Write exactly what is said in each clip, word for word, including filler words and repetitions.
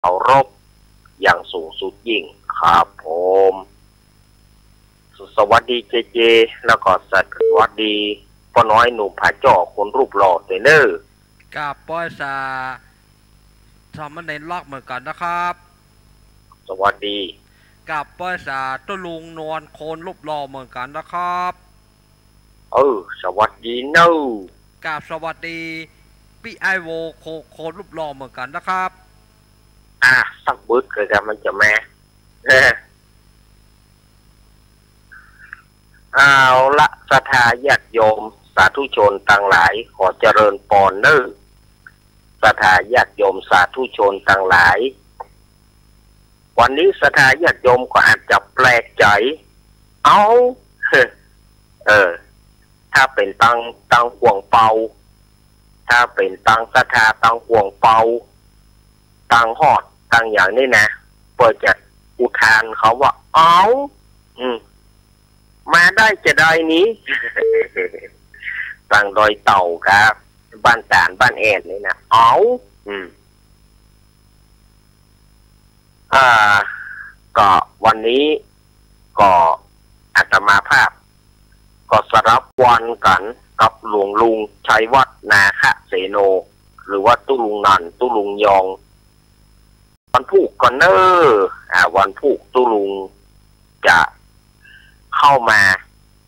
เคารพอย่างสูงสุดยิ่งครับผม สวัสดีเจเจ แล้วก็สวัสดีป้อน้อยหนุ่มผาจ้อคนรูปหล่อเต๋อเน่อ กับป้อสาสามเณรรักเหมือนกั๋นนะครับ สวัสดี กับป้อสาตุ๊ลุงนวลคนรูปหล่อเหมือนกั๋นนะครับ เออ สวัสดีเน่อ กับสวัสดีปี้อ้ายโวโค คนรูปหล่อเหมือนกั๋นนะครับ อ่ะ สักบึดเลยครับ มันจะแม่ เออ เอาละ ศรัทธาญาติโยมสาธุชนตังหลาย ขอเจริญปอนเน่อ ศรัทธาญาติโยมสาธุชนตังหลาย วันนี้ศรัทธาญาติโยมก็อาจจะแปลกใจ๋ เอ้า เออ ถ้าเป๋นตัง ตังกวางเปา ถ้าเป๋นตังศรัทธาตังกวางเปา ตังฮอด ตังอย่างนี้นะ เปิ้นจะอุทานกำว่า เอ้า อืม มาได้จาใดนี้ ตังดอยเต่ากับบ้านต๋านบ้านแอ่นนี่นะ เอ้า อืม อ่า ก็วันนี้ก็อาตมาภาพ ก็สลับวันกั๋นกับหลวงลุงชัยวัฒน์ นาคเสโน หรือว่าตุ๊ลุงนันท์ ตุ๊ลุงยอง วันพูกก่อนเน่อ อ่า วันพูกตุ๊ลุงจะเข้ามา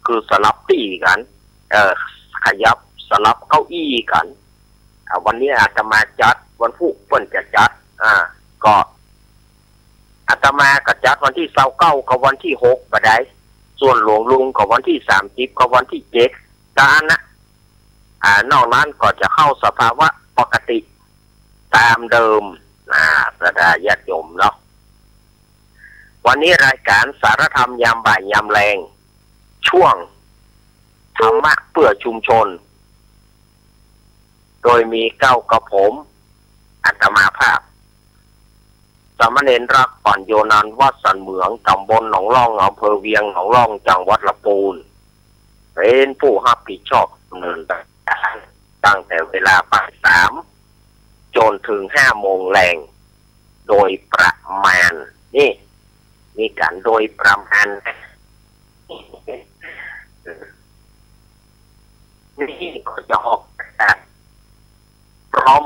คือสลับตี้กั๋น เอ่อ ขยับสลับเก้าอี้กั๋น อ่า วันนี้อาตมาจัด วันพูกเปิ้นจะจัด อ่า ก็ อาตมาก็จัดวันตี้ซาวเก้ากับวันตี้หกบ่าดาย ส่วนหลวงลุงก็วันตี้สามสิบกับวันตี้เจ็ด เต้าอั้นนะ อ่า นอกนั้นก็จะเข้าสภาวะปกติต๋ามเดิม อ่า ศรัทธาญาติโยมเนาะ วันนี้รายก๋านสารธรรมยามบ่ายยามแลง ช่วงธรรมะเปื้อชุมชน โดยมีเก๊ากับผม อาตมาภาพ สามเณรรัก อ่อนโยนันท์ วัดสันเหมือง ต๋ำบลหนองล่อง อำเภอเวียงหนองล่อง จังหวัดลำปูน เป๋นผู้ฮับผิดชอบดำเนินรายก๋าน ตั้งแต่เวลาบ่ายสาม จ๋นเถิงห้าโมงแลง โดยประมาณ นี่ มีก๋านโดยประมาณนะ นี่ก็จะออกอากาศพร้อม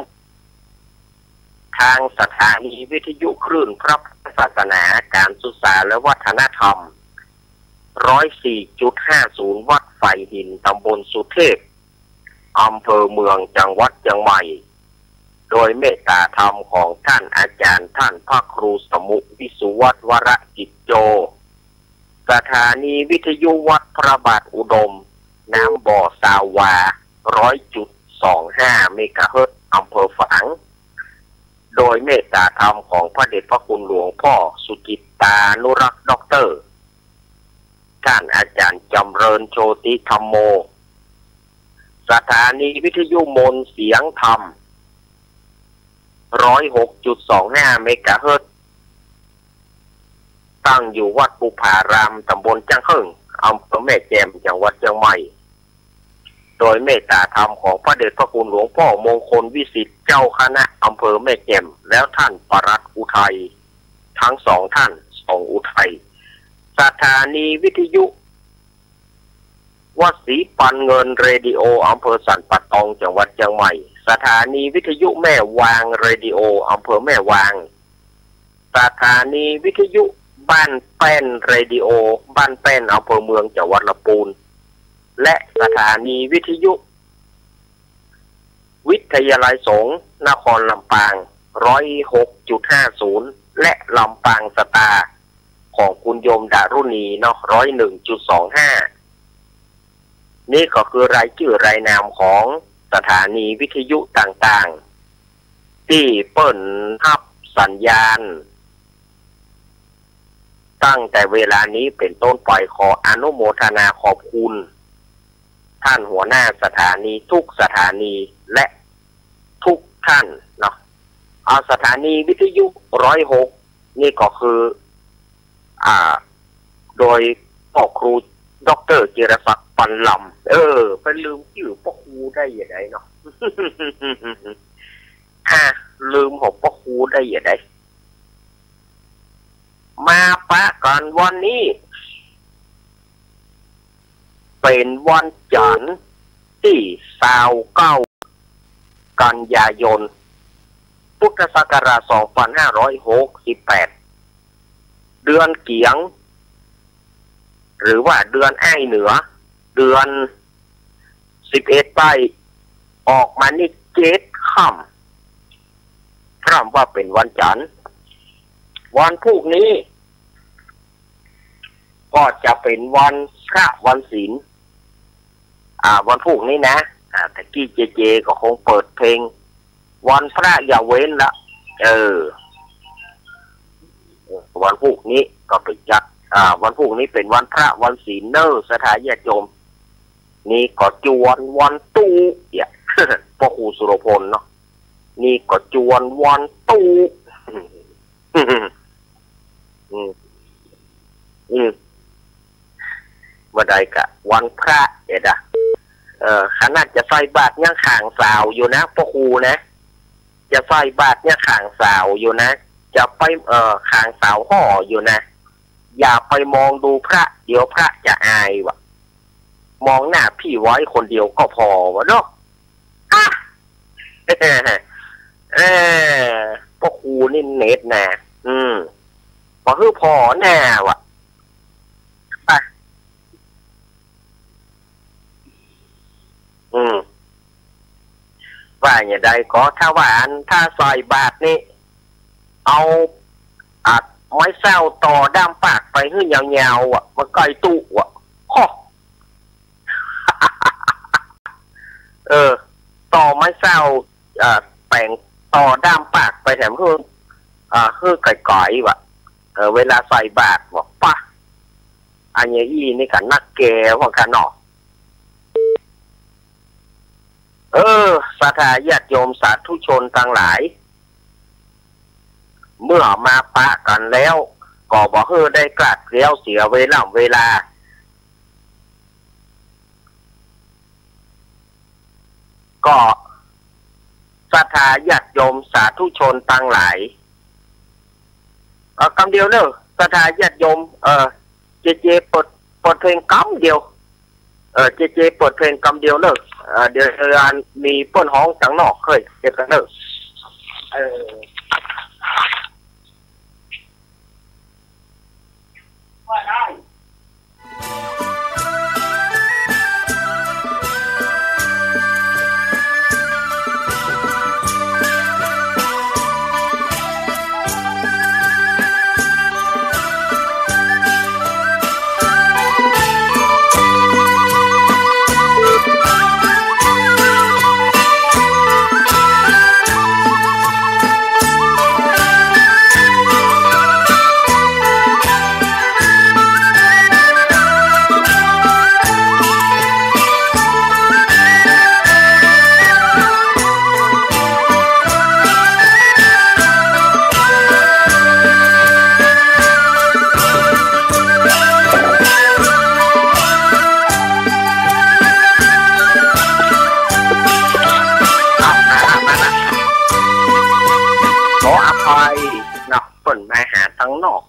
ทางสถานีวิทยุคลื่นพระพุทธศาสนา ก๋านศึกษาและวัฒนธรรม ร้อยสี่จุดห้าศูนย์ วัดฝายหิน ต๋ำบลสุเทพ อำเภอเมือง จังหวัดเจียงใหม่ โดยเมตต๋าธรรมของต้านอาจ๋ารย์ ต้านพระครูสมุห์ วิสุวัฒน์ วรกิจโจ สถานีวิทยุวัดพระบาทอุดม น้ำบ่อ ซาววา ร้อยจุดสองห้า เมกะเฮิรตซ์ อำเภอฝาง โดยเมตต๋าธรรมของพระเดชพระคุณหลวงพ่อสุจิตตานุรักษ์ ด็อกเตอร์ ต้านอาจ๋ารย์จ๋ำเริญ โชติธัมโม สถานีวิทยุมนต์เสียงธรรม ร้อยหกจุดสองห้า เมกะเฮิรตซ์ ตั้งอยู่วัดภูผาราม ต๋ำบลจ๊างเหิ่ง อำเภอแม่แจ่ม จังหวัดเจียงใหม่ โดยเมตต๋าธรรมของพระเดชพระคุณหลวงพ่อมงคลวิสิทธิ์ เจ้าคณะอำเภอแม่แจ่ม แล้วต้านปลัดอุทัย ทั้งสองต้าน สองอุทัย สถานีวิทยุวัดศรีปันเงิน เรดิโอ อำเภอสันป่าตอง จังหวัดเจียงใหม่ สถานีวิทยุแม่วาง เรดิโอ อำเภอแม่วาง สถานีวิทยุบ้านแป้น เรดิโอ บ้านแป้น อำเภอเมือง จังหวัดลำปูน และสถานีวิทยุ วิทยาลัยสงฆ์นครลำปาง ร้อยหกจุดห้าศูนย์ และลำปางสตาร์ของคุณโยมดารุณีเนาะ ร้อยหนึ่งจุดสองห้า นี่ก็คือรายจื้อรายนามของสถานีวิทยุต่างๆ ตี้เปิ้นฮับสัญญาณ ตั้งแต่เวลานี้เป๋นต้นไป ขออนุโมทนาขอบคุณ ต้านหัวหน้าสถานีทุกสถานีและทุกต้านเนาะ อ่า สถานีวิทยุร้อยหก นี่ก็คือ อ่า โดยป้อครูด็อกเตอร์จิรศักดิ์ ปันลำ เออ ไปลืมจื้อป้อครูได้จะใดเนาะ อ่า ลืมของป้อครูได้จะใด มาปะกั๋นวันนี้ เป๋นวันจั๋นทร์ตี้ซาวเก้า กันยายน พุทธศักราชสองปันห้าร้อยหกสิบแปด เดือนเกี๋ยง หรือว่าเดือนอ้ายเหนือ เดือนสิบเอ็ดไป ออกมานี่เจ็ดค่ำ พร่ำว่าเป๋นวันจั๋นทร์ วันพูกนี้ ก็จะเป๋นวันพระวันศีล อ่า วันพูกนี้นะ อ่า ตะกี้เจเจก็คงเปิดเพลง วันพระอย่าเว้นละ เออ วันพูกนี้ก็ไปจัด อ่า วันพูกนี้เป๋นวันพระวันศีลเน่อ ศรัทธาญาติโยม นี่ก็จวนวันตุ๊ เนี่ย พ่อครูสุรพลเนาะ นี่ก็จวนวันตุ๊ อืม อืม บ่าใดกะวันพระเอ็ดอะ เออ ขนาดจะใส่บาตรยังข่างสาวอยู่นะ พ่อครูนะ จะใส่บาตรยังข่างสาวอยู่นะ จะไป เออ ข่างสาวห่ออยู่นะ อย่าไปมองดูพระ เดี๋ยวพระจะอายว่ะ มองหน้าพี่ไว้คนเดียวก็พอว่ะเนาะ อ่ะ เออ พ่อครูนี่เน็ตนะ อืม บ่หื้อผ่อหน้าว่ะ ไป อืม ว่าอย่างใดก็ ถ้าว่าอัน ถ้าใส่บาตรนี่ เอา อ่ะ ไม้เส้าต่อด้ามปากไปหื้อยาวๆ อ่ะ มาใก้ตุ๊อ่ะ โฮ่ เออ ต่อไม้เส้า เอ่อ แต่งต่อด้ามปากไปแถมหื้อ อ่า หื้อก๋อยๆ ว่ะ เออ เวลาใส่บาตรบอก ปะ อันนี้อี้นี่กะนักแก่ว่ากันเนาะ เออ ศรัทธาญาติโยมสาธุชนตังหลาย เมื่อมาปะกั๋นแล้ว ก็บ่หื้อได้กลาดเกลี้ยวเสียเวล่ำเวลา ก็ศรัทธาญาติโยมสาธุชนตังหลาย เอ่อ กำเดียวเน่อ ศรัทธาญาติโยม เอ่อ เจเจเปิด เปิดเพลงกำเดียว เอ่อ เจเจเปิดเพลงกำเดียวเน่อ เอ่อ เดี๋ยวอันมีเปิ้นฮ้องตังนอก เฮ้ย เดี๋ยวกั๋นเน่อ เออ ว่าได้ ขออภัยเนาะ เปิ้นมาหาตังนอก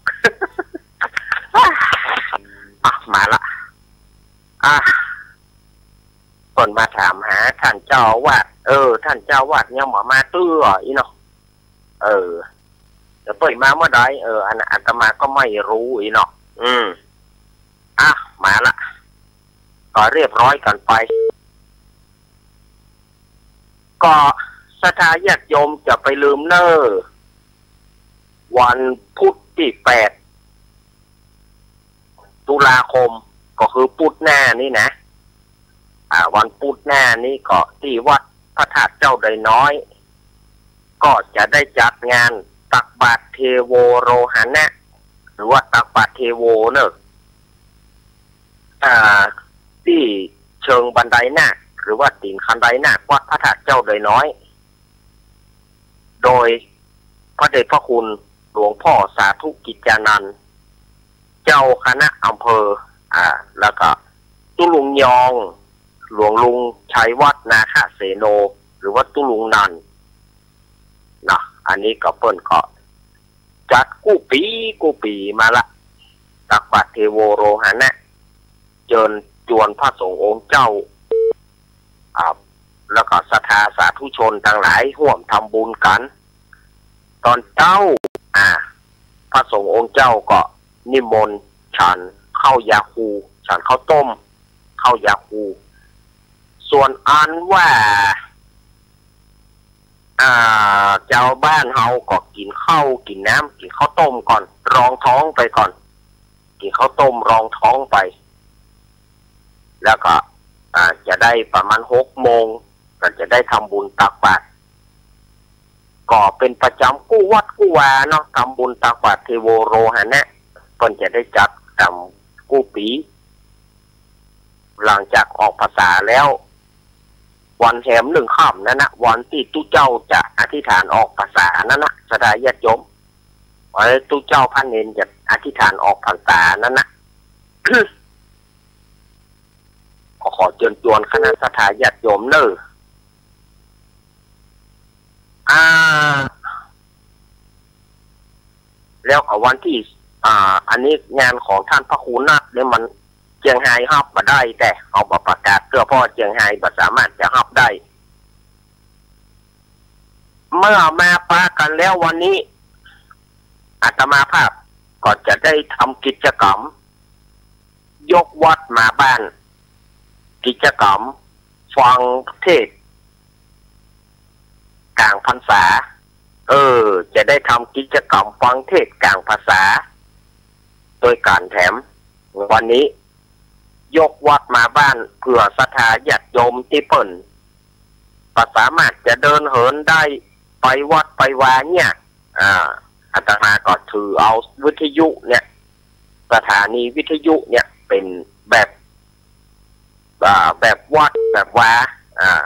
อ่ะ มาละ อ่ะ เปิ้นมาถามหาต้านเจ้าอาวาส เออ ต้านเจ้าอาวาสยังบ่มาเตื้ออี้เนาะ เออ เดี๋ยวเปิ้นมาเมื่อใด เออ อันนั้นอาตมาก็ไม่รู้อี้เนาะ อืม อ่ะ มาละ ก็เรียบร้อยกั๋นไป ก็ศรัทธาญาติโยมจะไปลืมเน่อ วันพุธตี้แปด ตุลาคม ก็คือพุธหน้านี้นะ อ่า วันพุธหน้านี้ก็ตี้วัดพระธาตุเจ้าดอยน้อย ก็จะได้จัดงานตักบาตรเทโวโรหณะ หรือว่าตักบาตรเทโวเน่อ อ่า ตี้เชิงบันไดนาค หรือว่าตี๋นคันไดนาค วัดพระธาตุเจ้าดอยน้อย โดยพระเดชพระคุณหลวงพ่อสาธุกิจจานันท์ เจ้าคณะอำเภอ อ่า แล้วก็ตุ๊ลุงยอง หลวงลุงชัยวัฒน์ นาคเสโน หรือว่าตุ๊ลุงนันท์ นะ อันนี้ก็เปิ้นก็จัด กู้ปี๋กู้ปี๋มาละ ตักบาตรเทโวโรหณะ เจิญจวนพระสงฆ์องค์เจ้า อ่า แล้วก็ศรัทธาสาธุชนตังหลายฮ่วมทำบุญกั๋น ต๋อนเจ๊า อ่า พระสงฆ์องค์เจ้าก็นิมนต์ฉันข้าวยาคู ฉันข้าวต้ม ข้าวยาคู ส่วนอันว่า อ่า จาวบ้านเฮาก็กิ๋นข้าวกิ๋นน้ำ กิ๋นข้าวต้มก่อน รองท้องไปก่อน กิ๋นข้าวต้มรองท้องไป แล้วก็ อ่า จะได้ประมาณหกโมง ก็จะได้ทำบุญตักบาตร ก็เป๋นประจ๋ำกู้วัดกู้วาเนาะ ทำบุญตักบาตรเทโวโรหณะ เปิ้นจะได้จัดต๋ามกู้ปี๋ หลังจากออกพรรษาแล้ว วันแหมหนึ่งค่ำนั้นนะ วันตี้ตุ๊เจ้าจะอธิษฐานออกพรรษานั้นนะ ศรัทธาญาติโยม วันตุ๊เจ้าพระเณรจะอธิษฐานออกพรรษานั้นนะ ก็ขอเจิญจวนคณะศรัทธาญาติโยมเน่อ อ่า แล้วก็วันตี้ อ่า อันนี้งานของท่านพระครูนัดเนี่ยมัน เจียงฮายฮับบ่ได้ แต่เอามาประกาศเตื้อ เพราะเจียงฮายบ่สามารถจะฮับได้ เมื่อมาปะกั๋นแล้ววันนี้ อาตมาภาพก็จะได้ทำกิจกรรม ยกวัดมาบ้าน กิจกรรมฟังเทศน์ก๋างพรรษา เออ จะได้ทำกิจกรรมฟังเทศน์ก๋างพรรษา โดยก๋านแถม วันนี้ ยกวัดมาบ้าน เผื่อศรัทธาญาติโยมตี้เปิ้นบ่สามารถจะเดินเหินได้ ไปวัดไปวาเนี่ย อ่า อาตมาก็ถือเอาวิทยุเนี่ย สถานีวิทยุเนี่ยเป๋นแบบ อ่า แบบวัดแบบวา อ่า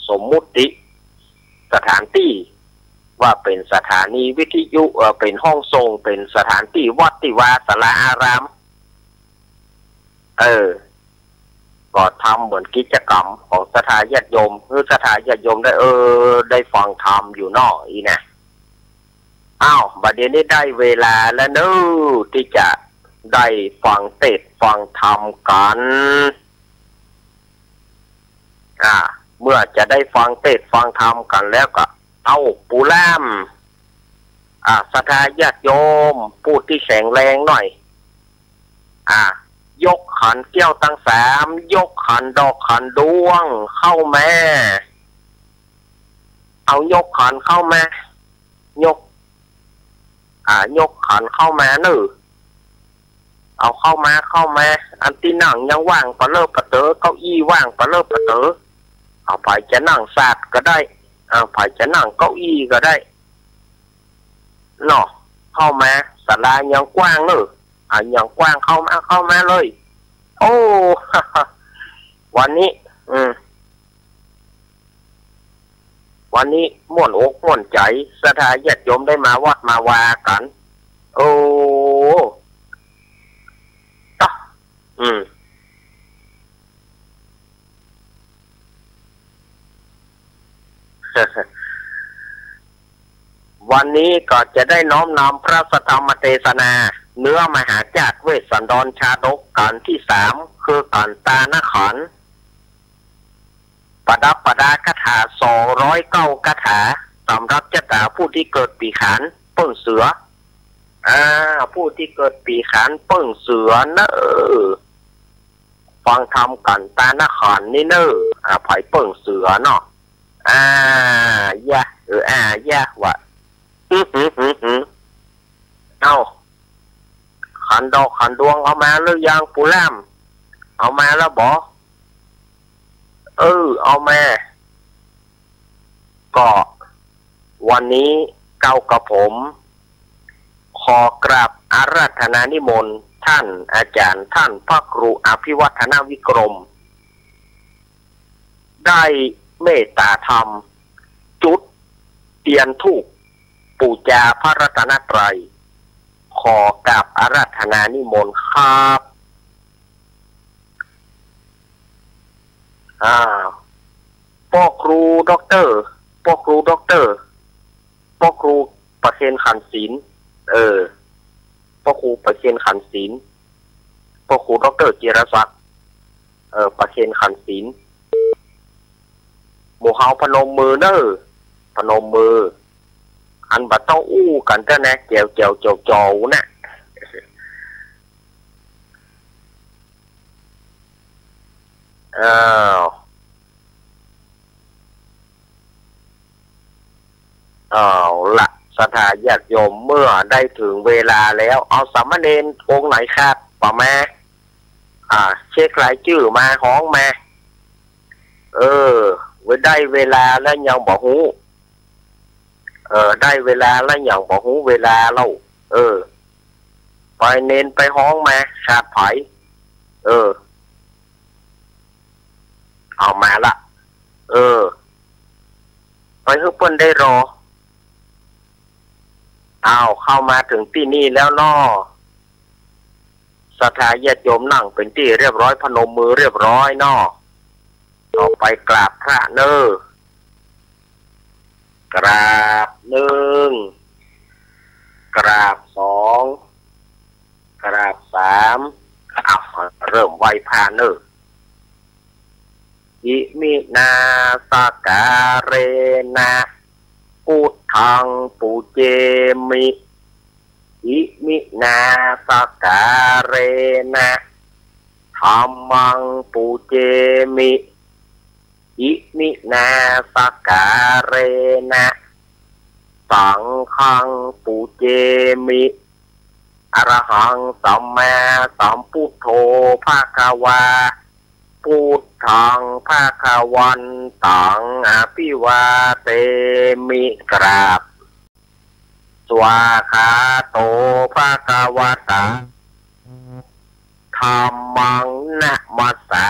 สมมุติสถานตี้ว่าเป๋นสถานีวิทยุ เอ่อ เป๋นห้องส่ง เป๋นสถานตี้วัดตี้วา ศาลาอาราม เออ ก็ทำเหมือนกิจกรรมของศรัทธาญาติโยม หื้อศรัทธาญาติโยมได้ เออ ได้ฟังธรรมอยู่เนาะ อี้นะ อ้าว บัดเดี๋ยวนี้ได้เวลาแล้วเนาะ ตี้จะได้ฟังเทศน์ฟังธรรมกั๋น อ่า เมื่อจะได้ฟังเทศน์ฟังธรรมกั๋นแล้วก็ เอ้า ปู่ล่าม อ่า ศรัทธาญาติโยม ผู้ตี้แข็งแรงหน่อย อ่า ยกขันแก้วตังสาม ยกขันดอกขันดวงเข้ามา เอายกขันเข้ามา ยก อ่า ยกขันเข้ามาเน่อ เอาเข้ามา เข้ามา อันตี้นั่งยังว่างปะเลอะปะเต๋อ เก้าอี้ว่างปะเลอะปะเต๋อ เอาใผจะนั่งสาดก็ได้ เอาใผจะนั่งเก้าอี้ก็ได้ เนาะ เข้ามา ศาลายังกว้างเน่อ อ่า ยังกว้าง เข้ามา เข้ามาเลย โอ้ วันนี้ อืม วันนี้ม่วนอกม่วนใจ๋ ศรัทธาญาติโยมได้มาวัดมาวากั๋น โอ้ ตะ อืม วันนี้ก็จะได้น้อมนำพระสัทธรรมเตสนา เนื้อมหาจาตุเวสสันดรชาดก ก๋านตี้สาม คือก๋านตานขัน ประดับประดาคาถาสองร้อยเก้าคาถา สำหรับจะต๋าผู้ตี้เกิดปี๋ขานเปิ้งเสือ อ่า ผู้ตี้เกิดปี๋ขานเปิ้งเสือเน่อ ฟังธรรมก๋านตานขันนี่เน่อ อ่า ใผเปิ้งเสือเนาะ อ่า ยะ เออ อ่า ยะ วะ เอ้า ขันดอกขันดวงเอามาหรือยังปู่ล่าม เอามาแล้วบ่ เออ เอามา ก็วันนี้เก้ากระผม ขอกราบอาราธนานิมนต์ท่านอาจ๋ารย์ ท่านพระครูอภิวัฒนวิกรม ได้เมตตาธรรม จุดเตียนธูป ปู๋จาพระรัตนตรัย ขอกราบอาราธนานิมนต์ครับ อ่า ป้อครูด็อกเตอร์ ป้อครูด็อกเตอร์ ป้อครูประเคนขันธ์ศิลป์ เออ พระครูประเคนขันธ์ศิลป์ พระครูด็อกเตอร์จิรศักดิ์ เออ ประเคนขันธ์ศิลป์ หมู่เฮาพนมมือเน่อ พนมมือ อันบ่ต้องอู้กั๋นเต๊อะนะ แจ๋วแจ๋วแจ๋วแจ๋วนะ อ้าว เอาละ ศรัทธาญาติโยม เมื่อได้เถิงเวลาแล้ว เอาสามเณรองค์ไหนขาดบ่มา อ่า เช็ครายจื้อมา ฮ้องมา เออ ได้เวลาแล้วยังบ่ฮู้ เออ ได้เวลาแล้วยังบ่ฮู้เวลาเล่า เออ ไปเณรไปฮ้องมา ขาดใผ เออ เอามาละ เออ ไปหื้อเปิ้นได้รอ อ้าว เข้ามาเถิงตี้นี่แล้วเนาะ ศรัทธาญาติโยมนั่งเป๋นตี้เรียบร้อย พนมมือเรียบร้อยเนาะ ต่อไปกราบพระเน่อ กราบหนึ่ง กราบสอง กราบสาม อ้าว เริ่มไหว้พระเน่อ อิมินาสการะนะ ปุทธังปูเจมิ อิมินาสการะนะ ธัมมังปูเจมิ อิมินาสการะนะ สังฆังปูเจมิ อะระหังสัมมาสัมพุทโธภะคะวา พุทธังภะคะวันตังอะภิวาเทมิ กราบ สวาคาโตภะคะวะตา ธัมมังนะมัสสา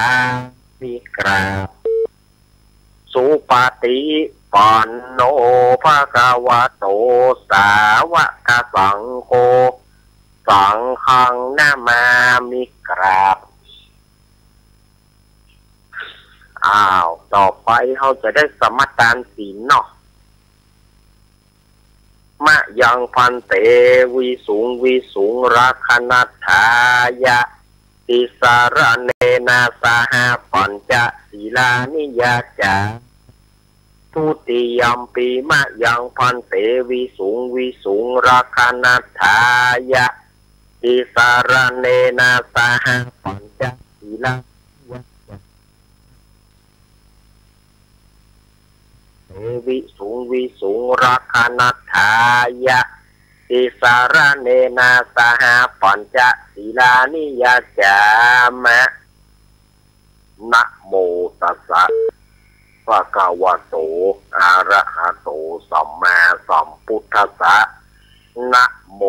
มิ กราบ สุปฏิปันโนภะคะวะโต สาวกสังโฆ สังฆังนะมามิ กราบ อ้าว ต่อไปเฮาจะได้สมาทานศีลเนาะ มะยังภันเต วิสุงวิสุงรักขณัฏฐายะ ติสสะระเณนะสหะ ปัญจสีลานิยาจา ทุติยัมปิ มะยังภันเต วิสุงวิสุงรักขณัฏฐายะ ติสสะระเณนะสหะ ปัญจสีลานิยาจา เต วิสุงวิสุงรักขณัฏฐายะ ติสสะระเณนะสหะ ปัญจสีลานิยาจามะ นะโมตัสสะ ภะคะวะโต อะระหะโต สัมมาสัมพุทธัสสะ นะโม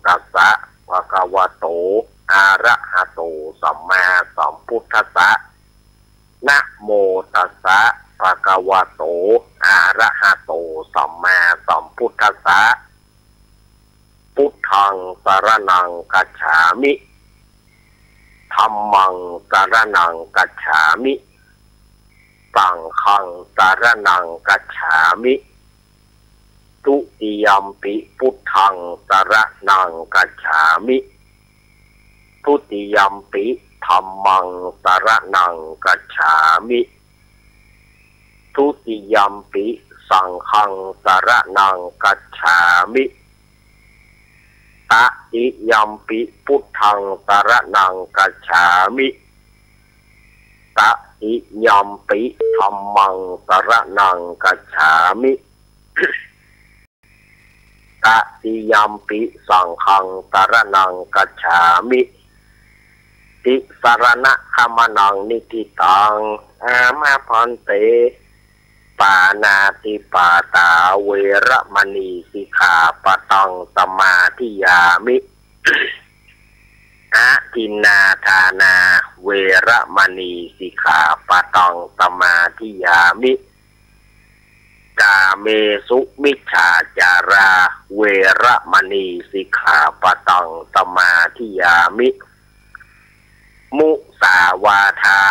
ตัสสะ ภะคะวะโต อะระหะโต สัมมาสัมพุทธัสสะ นะโมตัสสะ ภะคะวะโต อะระหะโต สัมมาสัมพุทธัสสะ พุทธังสรณังคัจฉามิ ธัมมังสรณังคัจฉามิ สังฆังสรณังคัจฉามิ ทุติยัมปิ พุทธังสรณังคัจฉามิ ทุติยัมปิ ธัมมังสรณังคัจฉามิ ทุติยัมปิ สังฆังสรณังคัจฉามิ ตติยัมปิ พุทธังสรณังคัจฉามิ ตติยัมปิ ธัมมังสรณังคัจฉามิ ตติยัมปิ สังฆังสรณังคัจฉามิ ติสสะระณะขะมะนังนิฏฐิตัง อามะภันเต ปาณาติปาตา เวระมะณี สิกขาปะทัง สมาธิยามิ อะทินนาทานา เวระมะณี สิกขาปะทัง สมาธิยามิ กาเมสุมิจฉาจารา เวระมะณี สิกขาปะทัง สมาธิยามิ มุสาวาทา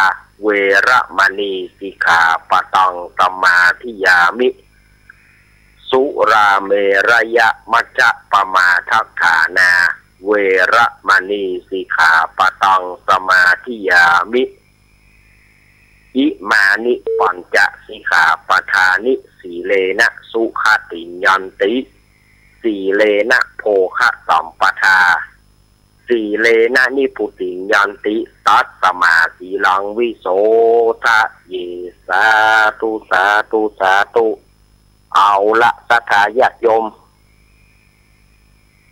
เวระมะณี สิกขาปะทัง สมาธิยามิ สุราเมรยมัจจปมาทัฏฐานา เวระมณีสิกขาปะตังสมาธิยามิ อิมานิปัญจสิกขาปะทานิ สีเลนะสุขติงยันติ สีเลนะโภคสัมปทา สีเลนะนิพพุติงยันติ ตัสมาสีลังวิโสทะเย สาธุ สาธุ สาธุ เอาละ ศรัทธาญาติโยม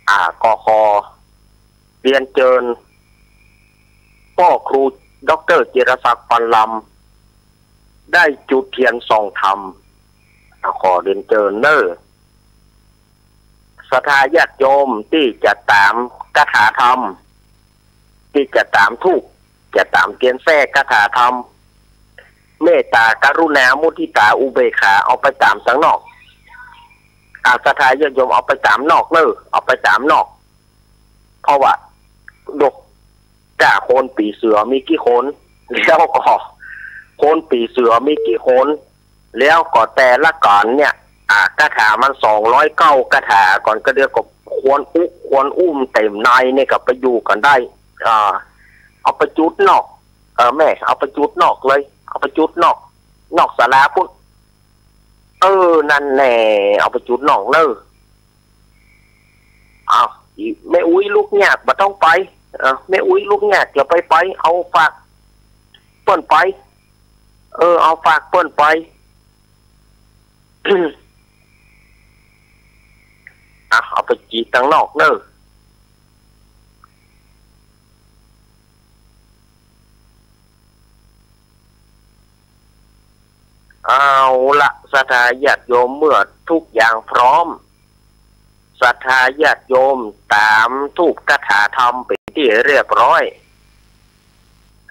อ่า ก็ขอเรียนเจิญ ป้อครูด็อกเตอร์จิรศักดิ์ ปันลำ ได้จุดเตียนส่องธรรม อ่า ขอเรียนเจิญเน่อ ศรัทธาญาติโยมตี้จะต๋ามคาถาธรรม ตี้จะต๋ามธูป จะต๋ามเตียนแส้คาถาธรรม เมตตากรุณามุทิตาอุเบกขา เอาไปต๋ามตังนอก อ่า ศรัทธาญาติโยมเอาไปต๋ามนอกเน่อ เอาไปต๋ามนอก เพราะว่าดก ก้าคนปี๋เสือมีกี่คน แล้วก็คนปี๋เสือมีกี่คน แล้วก็แต่ละก๋านเนี่ย อ่า คาถามันสองร้อยเก้าคาถา ก๋านก็เดียวก็ควรอุ ควรอุ้มเต็มในเนี่ยก็ไปอยู่กั๋นได้ อ่า เอาไปจุดนอก เออ แม่ เอาไปจุดนอกเลย เอาไปจุดนอก นอกศาลาปุ้น เออ นั่นแหละ เอาไปจุดนอกเน่อ อ้าว อีแม่อุ๊ยลูกยากบ่ต้องไป เออ แม่อุ๊ยลูกยากอย่าไปไป เอาฝากเปิ้นไป เออ เอาฝากเปิ้นไป อ่ะ เอาไปจุดตังนอกเน่อ เอาละ ศรัทธาญาติโยม เมื่อทุกอย่างพร้อม ศรัทธาญาติโยมต๋ามธูปคาถาธรรมเป๋นตี้เรียบร้อย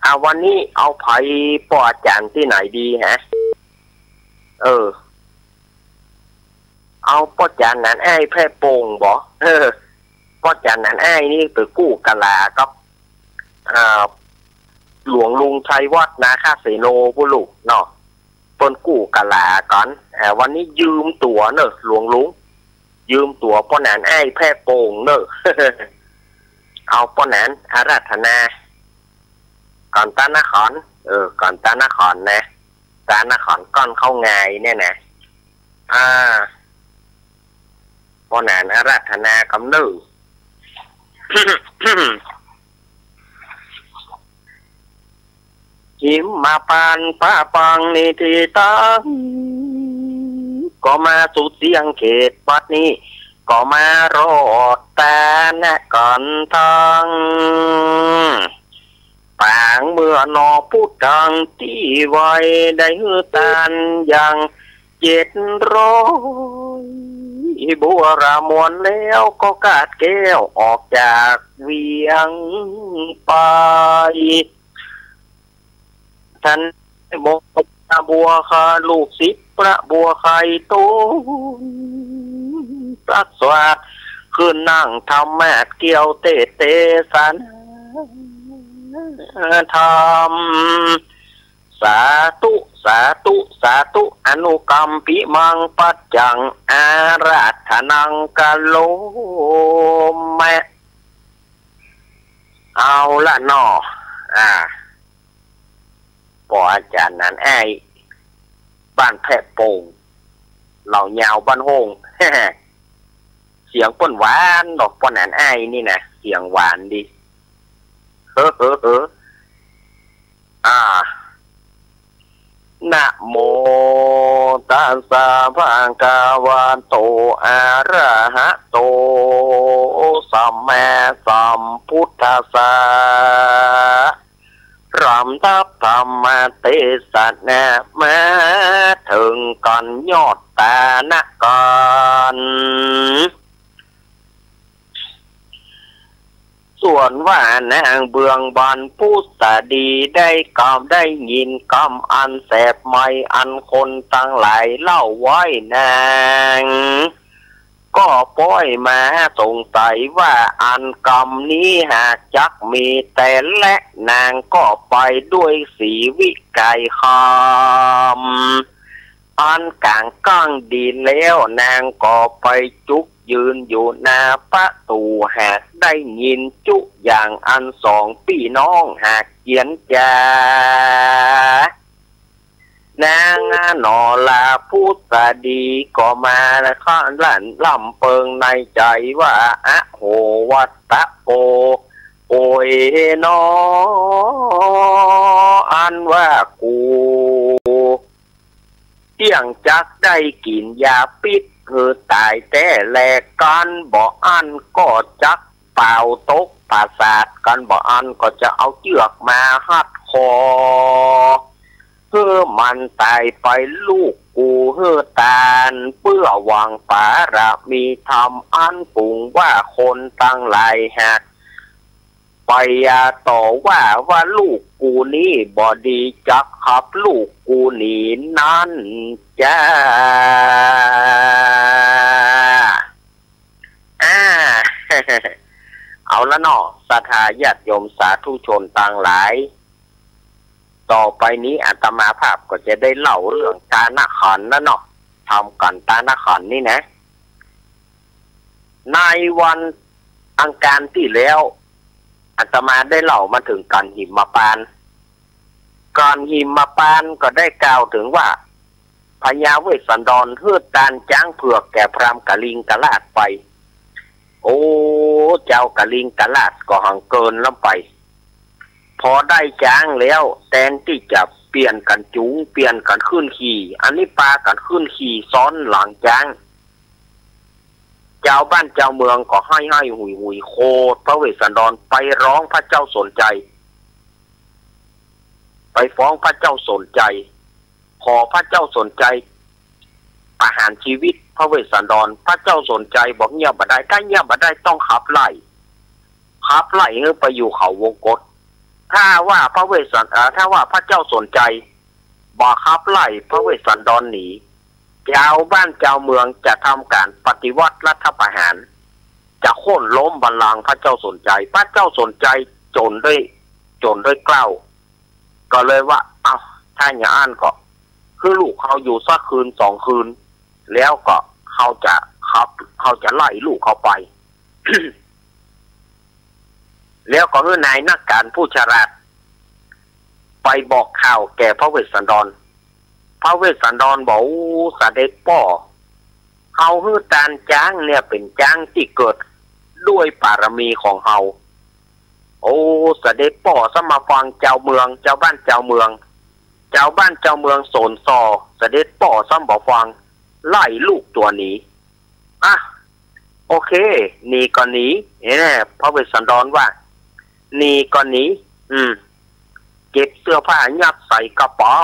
อ่ะ วันนี้เอาใผป้ออาจ๋ารย์ตี้ไหนดีฮะ เออ เอาป้ออาจ๋ารย์หนานอ้ายแพร่โป่งบ่ เออ ป้ออาจ๋ารย์หนานอ้ายนี่ไปกู้กะหล่ากับ อ่า หลวงลุงชัยวัฒน์นาคเสโนปุ้นลูกเนาะ เปิ้นกู้กะหล่ากั๋น อ่า วันนี้ยืมตั๋วเน่อ หลวงลุง ยืมตั๋วป้อหนานอ้ายแพร่โป่งเน่อ เอาป้อหนานอาราธนา ก่อนตานคร เออ ก่อนตานครนะ ตานครก่อนเข้างายเนี่ยนะ อ่า ป้อหนานอาราธนากำเน่อ หิมมาปานฟ้าปังนิธิตัง ก็มาสู่เสียงเขตบัดนี้ ก็มารอดตานครตัง ปางเมื่อหนอพุทธังตี้ไว ได้หื้อตานอย่างเจ็ดร้อย บัวระมวลแล้วก็กาดแก้วออกจากเวียงไป ทันมงคลพระบัวขะ ลูกศิษย์พระบัวไข่ต้น สักสวัสดิ์ขึ้นนั่งธรรมาสน์เกี่ยวเตสน์เตสนาธรรม สาธุ สาธุ สาธุ อนุกัมปิมังปัจจัง อาราธนังกะโรมะ เอาละเนาะ อ่า ป้ออาจ๋ารย์หนานอ้าย บ้านแพร่โป่ง เหล่ายาวบ้านโฮ่ง เสียงเปิ้นหวานเนาะ ป้อหนานอ้ายนี่นะ เสียงหวานดี เฮ้อ เฮ้อ เฮ้อ อ่า นะโมตัสสะภะคะวะโต อะระหะโต สัมมาสัมพุทธัสสะ ลำดับธรรมเตสนามาเถิงก่อนยอดตานคร ส่วนว่านางเบื้องบนผู้สดีได้กำ ได้ยินกำอันแสบใหม่อันคนตังหลายเล่าไว้นาง ก็ป้อยมาสงสัยว่าอันกำนี้หากจักมีแต๊แล นางก็ไปด้วยสีวิไกคำ อันก๋างก้างดีแล้ว นางก็ไปจุกยืนอยู่หน้าประตู๋ หากได้ยินจุอย่างอั้นสองปี้น้องหากเขียนจ๋า นางหนอลาพุทธดีก็มาขะลั่นลำเปิงในใจ๋ว่า อะโห วัตตะโป โอยหนอ อันว่ากู เตี้ยงจักได้กิ๋นยาปิ๊ษหื้อต๋ายแต๊แล กันบ่อั้นก็จักป่าวตกผาสาท กันบ่อั้นก็จะเอาเจื้อกมาฮัดคอ หื้อมันต๋ายไปลูกกูหื้อตาน เปื้อหวังปาระมีธรรมอันฝูงว่าคนตังหลายหาก ไปยาต่อว่าว่าลูกกูนี้บ่ดี จักขับลูกกูหนีนั้นจ้า อ่า เอาละเนาะ ศรัทธาญาติโยมสาธุชนตังหลาย ต่อไปนี้อาตมาภาพก็จะได้เล่าเรื่องตานขันแล้วเนาะ ธรรมขันตานขันนี่นะ ในวันอังคารตี้แล้ว อาตมาได้เล่ามาเถิงขันหิมมะปาน ขันหิมมะปานก็ได้กล่าวเถิงว่า พญาเวสสันดรหื้อตานจ๊างเผือกแก่พราหมณ์กลิงกราชไป โอ้ เจ้ากลิงกราชก็หังเกินล้ำไป พอได้จ๊างแล้ว แตนตี้จะเปลี่ยนกั๋นจูง เปลี่ยนกั๋นขึ้นขี่ อันนี้ปากั๋นขึ้นขี่ซ้อนหลังจ๊าง จาวบ้านจาวเมืองก็ไห้ไห้หุยหุย โขดพระเวสสันดร ไปฮ้องพระเจ้าสนชัย ไปฟ้องพระเจ้าสนชัย ขอพระเจ้าสนชัยประหารชีวิตพระเวสสันดร พระเจ้าสนชัยบอกเยียะบ่ได้ ถ้าเยียะบ่ได้ต้องขับไล่ ขับไล่หื้อไปอยู่เขาวงกต ถ้าว่าพระเวสสัน เอ่อ ถ้าว่าพระเจ้าสนชัยบ่ขับไล่พระเวสสันดรหนี จาวบ้านจาวเมืองจะทำก๋านปฏิวัติรัฐประหาร จะโค่นล้มบัลลังก์พระเจ้าสนชัย พระเจ้าสนชัยจ๋นด้วย จ๋นด้วยเกล้า ก็เลยว่า เอ้า ถ้าอย่างอั้นก็ หื้อลูกเฮาอยู่สักคืนสองคืน แล้วก็เฮาจะขับ เฮาจะไล่ลูกเฮาไป แล้วก็หื้อนายนักก๋านผู้ฉลาด ไปบอกข่าวแก่พระเวสสันดร พระเวสสันดรบอก โอ้ เสด็จป้อ เฮาหื้อตานจ๊างเนี่ยเป๋นจ๊างตี้เกิดด้วยปารมีของเฮา โอ้ เสด็จป้อซ้ำบ่ฟังจาวเมือง จาวบ้านจาวเมือง จาวบ้านจาวเมืองโสนส่อ เสด็จป้อซ้ำบ่ฟัง ไล่ลูกตั๋วหนี อ่ะ โอเค หนีก็หนี เอ้ย พระเวสสันดรว่า หนีก็หนี อืม เก็บเสื้อผ้ายัดใส่กระเป๋า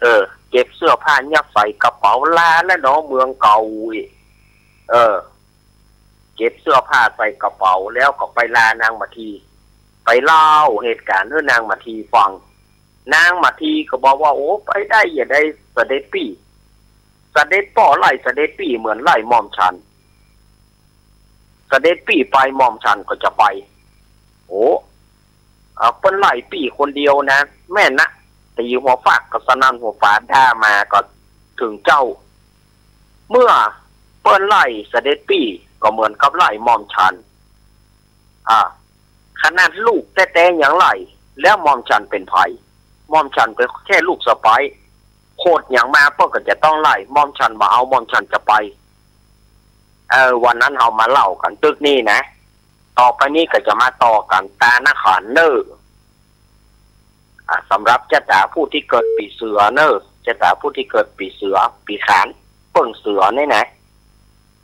เออ เก็บเสื้อผ้ายัดใส่กระเป๋า ลาแล้วเนาะเมืองเก่า เออ เก็บเสื้อผ้าใส่กระเป๋า แล้วก็ไปลานางมาที ไปเล่าเหตุก๋ารณ์หื้อนางมาทีฟัง นางมาทีก็บอกว่า โอ้ ไปได้อย่าได้เสด็จปี้ เสด็จป้อไล่เสด็จปี้เหมือนไล่หม่อมฉัน เสด็จปี้ไปหม่อมฉันก็จะไป โอ้ เอ่อ เปิ้นไล่ปี้คนเดียวนะ แม่นนะ ตี๋หัวฟากก็สนั่นหัวฝา ด่ามาก็เถิงเจ้า เมื่อเปิ้นไล่เสด็จปี้ก็เหมือนกับไล่หม่อมฉัน อ่า ขนาดลูกแต๊ๆ ยังไล่ แล้วหม่อมฉันเป๋นใผ หม่อมฉันเป๋นแค่ลูกสะใภ้ โขดหยังมาเปิ้นก็จะต้องไล่ หม่อมฉันบ่เอา หม่อมฉันจะไป เออ วันนั้นเฮามาเล่ากั๋นตึกนี้นะ ต่อไปนี้ก็จะมาต่อกั๋นตานขันเน่อ อ่ะ สำหรับจ๊ะจ๋าผู้ตี้เกิดปี๋เสือเน่อ จ๊ะจ๋าผู้ตี้เกิดปี๋เสือ ปี๋ขาน เปิ้งเสือนี่นะ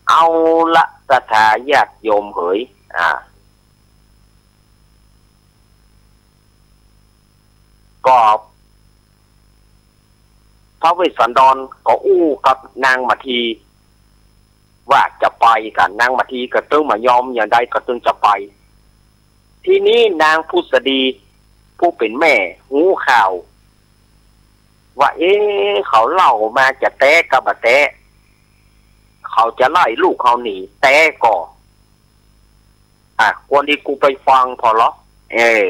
เอาละศรัทธาญาติโยมเหย อ่า ก็ พระเวสสันดรก็อู้กับนางมาที ว่าจะไปกั๋น นางมาทีก็ตึงบ่ยอม อย่างใดก็ตึงจะไป ทีนี้นางผุสดีผู้เป๋นแม่ฮู้ข่าว ว่า เอ๊ะ เขาเล่ามาจะแต๊ก็บ่แต๊ เขาจะไล่ลูกเขาหนี แต๊ก่อ อ่ะ ควรตี้กูไปฟังผ่อลอ เออ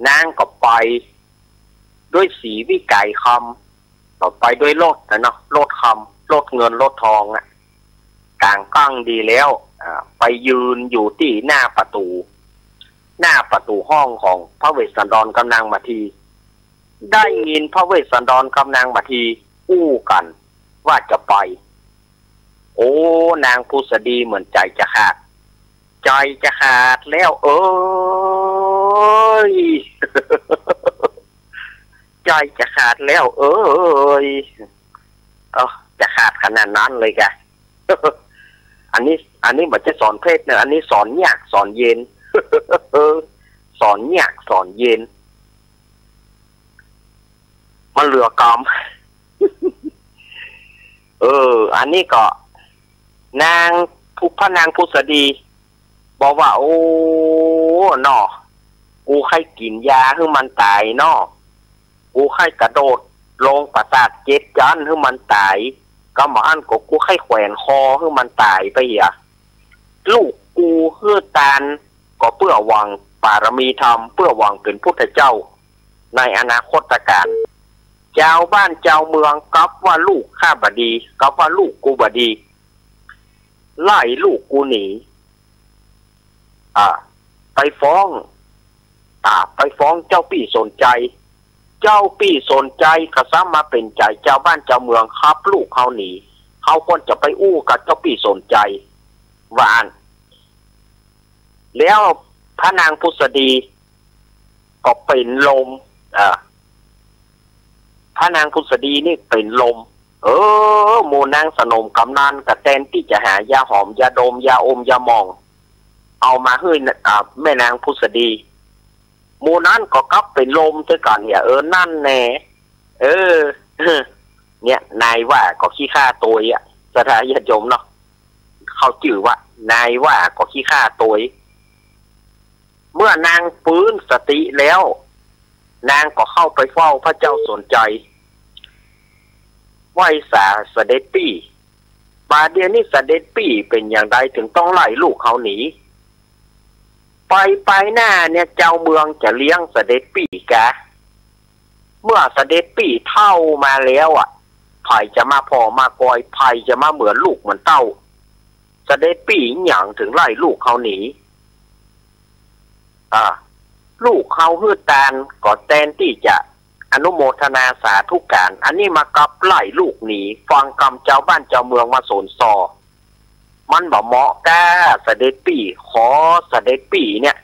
นางก็ไป ด้วยศรีวิไกรคำ ก็ไปด้วยรถนะเนาะ รถคำ รถเงินรถทองอะ ก๋างก้างดีแล้ว อ่า ไปยืนอยู่ตี้หน้าประตู๋ หน้าประตู๋ห้องของพระเวสสันดรกับนางมาที ได้ยินพระเวสสันดรกับนางมาทีอู้กั๋นว่าจะไป โอ้ นางผุสดีเหมือนใจ๋จะขาด ใจ๋จะขาดแล้วเอ๋ย ใจ๋จะขาดแล้วเอ๋ย เอ้อ จะขาดขนาดนั้นเลยกา อันนี้ อันนี้บ่ใจ้สอนเพชรเนาะ อันนี้สอนยากสอนเย็น สอนยากสอนเย็น มันเหลือกำ เออ อันนี้ก็ นางผุ พระนางผุสดี บอกว่า โอ้ เนาะ กูใค่กิ๋นยาหื้อมันต๋ายเนาะ กูใค่กระโดดลงปราสาทเจ็ดจั๊นหื้อมันต๋าย กำบ่อั้นก็กูใค่แขวนคอหื้อมันต๋ายไปเหีย ลูกกูหื้อตานก็เปื้อหวังบารมีธรรม เปื้อหวังเป๋นพุทธเจ้าในอนาคตกาล จาวบ้านจาวเมืองกลับว่าลูกข้าบ่ดี กลับว่าลูกกูบ่ดี ไล่ลูกกูหนี อ่า ไปฟ้อง อ่า ไปฟ้องเจ้าปี้สนใจ๋ เจ้าปี้สนใจ๋ก็ซ้ำมาเป๋นใจ๋ จาวบ้านจาวเมืองฮับลูกเฮาหนี เฮาควรจะไปอู้กับเจ้าปี้สนใจ๋ ว่าอั้น แล้วพระนางผุสดีก็เป๋นลม อ่า พระนางผุสดีนี่เป๋นลม เออ หมู่นางสนมกำนันก็แตนตี้จะหายาหอม ยาดม ยาอม ยาหม่อง เอามาหื้อ อ่า แม่นางผุสดี หมู่นั้นก็กลับเป๋นลมเสียกั๋นเหีย เออ นั่นแน่ เออ เนี่ย นายว่าก็ขี้ข้าตวยอะ ศรัทธาญาติโยมเนาะ เข้าจื้อว่านายว่าก็ขี้ข้าตวย เมื่อนางฟื้นสติแล้ว นางก็เข้าไปเฝ้าพระเจ้าสนใจ๋ ไหว้สาเสด็จปี้ บ่าเดี่ยวนี้เสด็จปี้เป๋นอย่างใดเถิงต้องไล่ลูกเฮาหนี ไปไปหน้าเนี่ยเจ้าเมืองจะเลี้ยงเสด็จปี้กา เมื่อเสด็จปี้เฒ่ามาแล้วอะ ใผจะมาผ่อมาคอย ใผจะมาเหมือนลูกเหมือนเต้า เสด็จปี้หยังเถิงไล่ลูกเฮาหนี อ่า ลูกเฮาหื้อตานก็แตนตี้จะอนุโมทนาสาธุก๋าน อันนี้มากลับไล่ลูกหนี ฟังกำจาวบ้านจาวเมืองมาสนส่อ มันบ่เหมาะก้าเสด็จปี้ ขอเสด็จปี้เนี่ย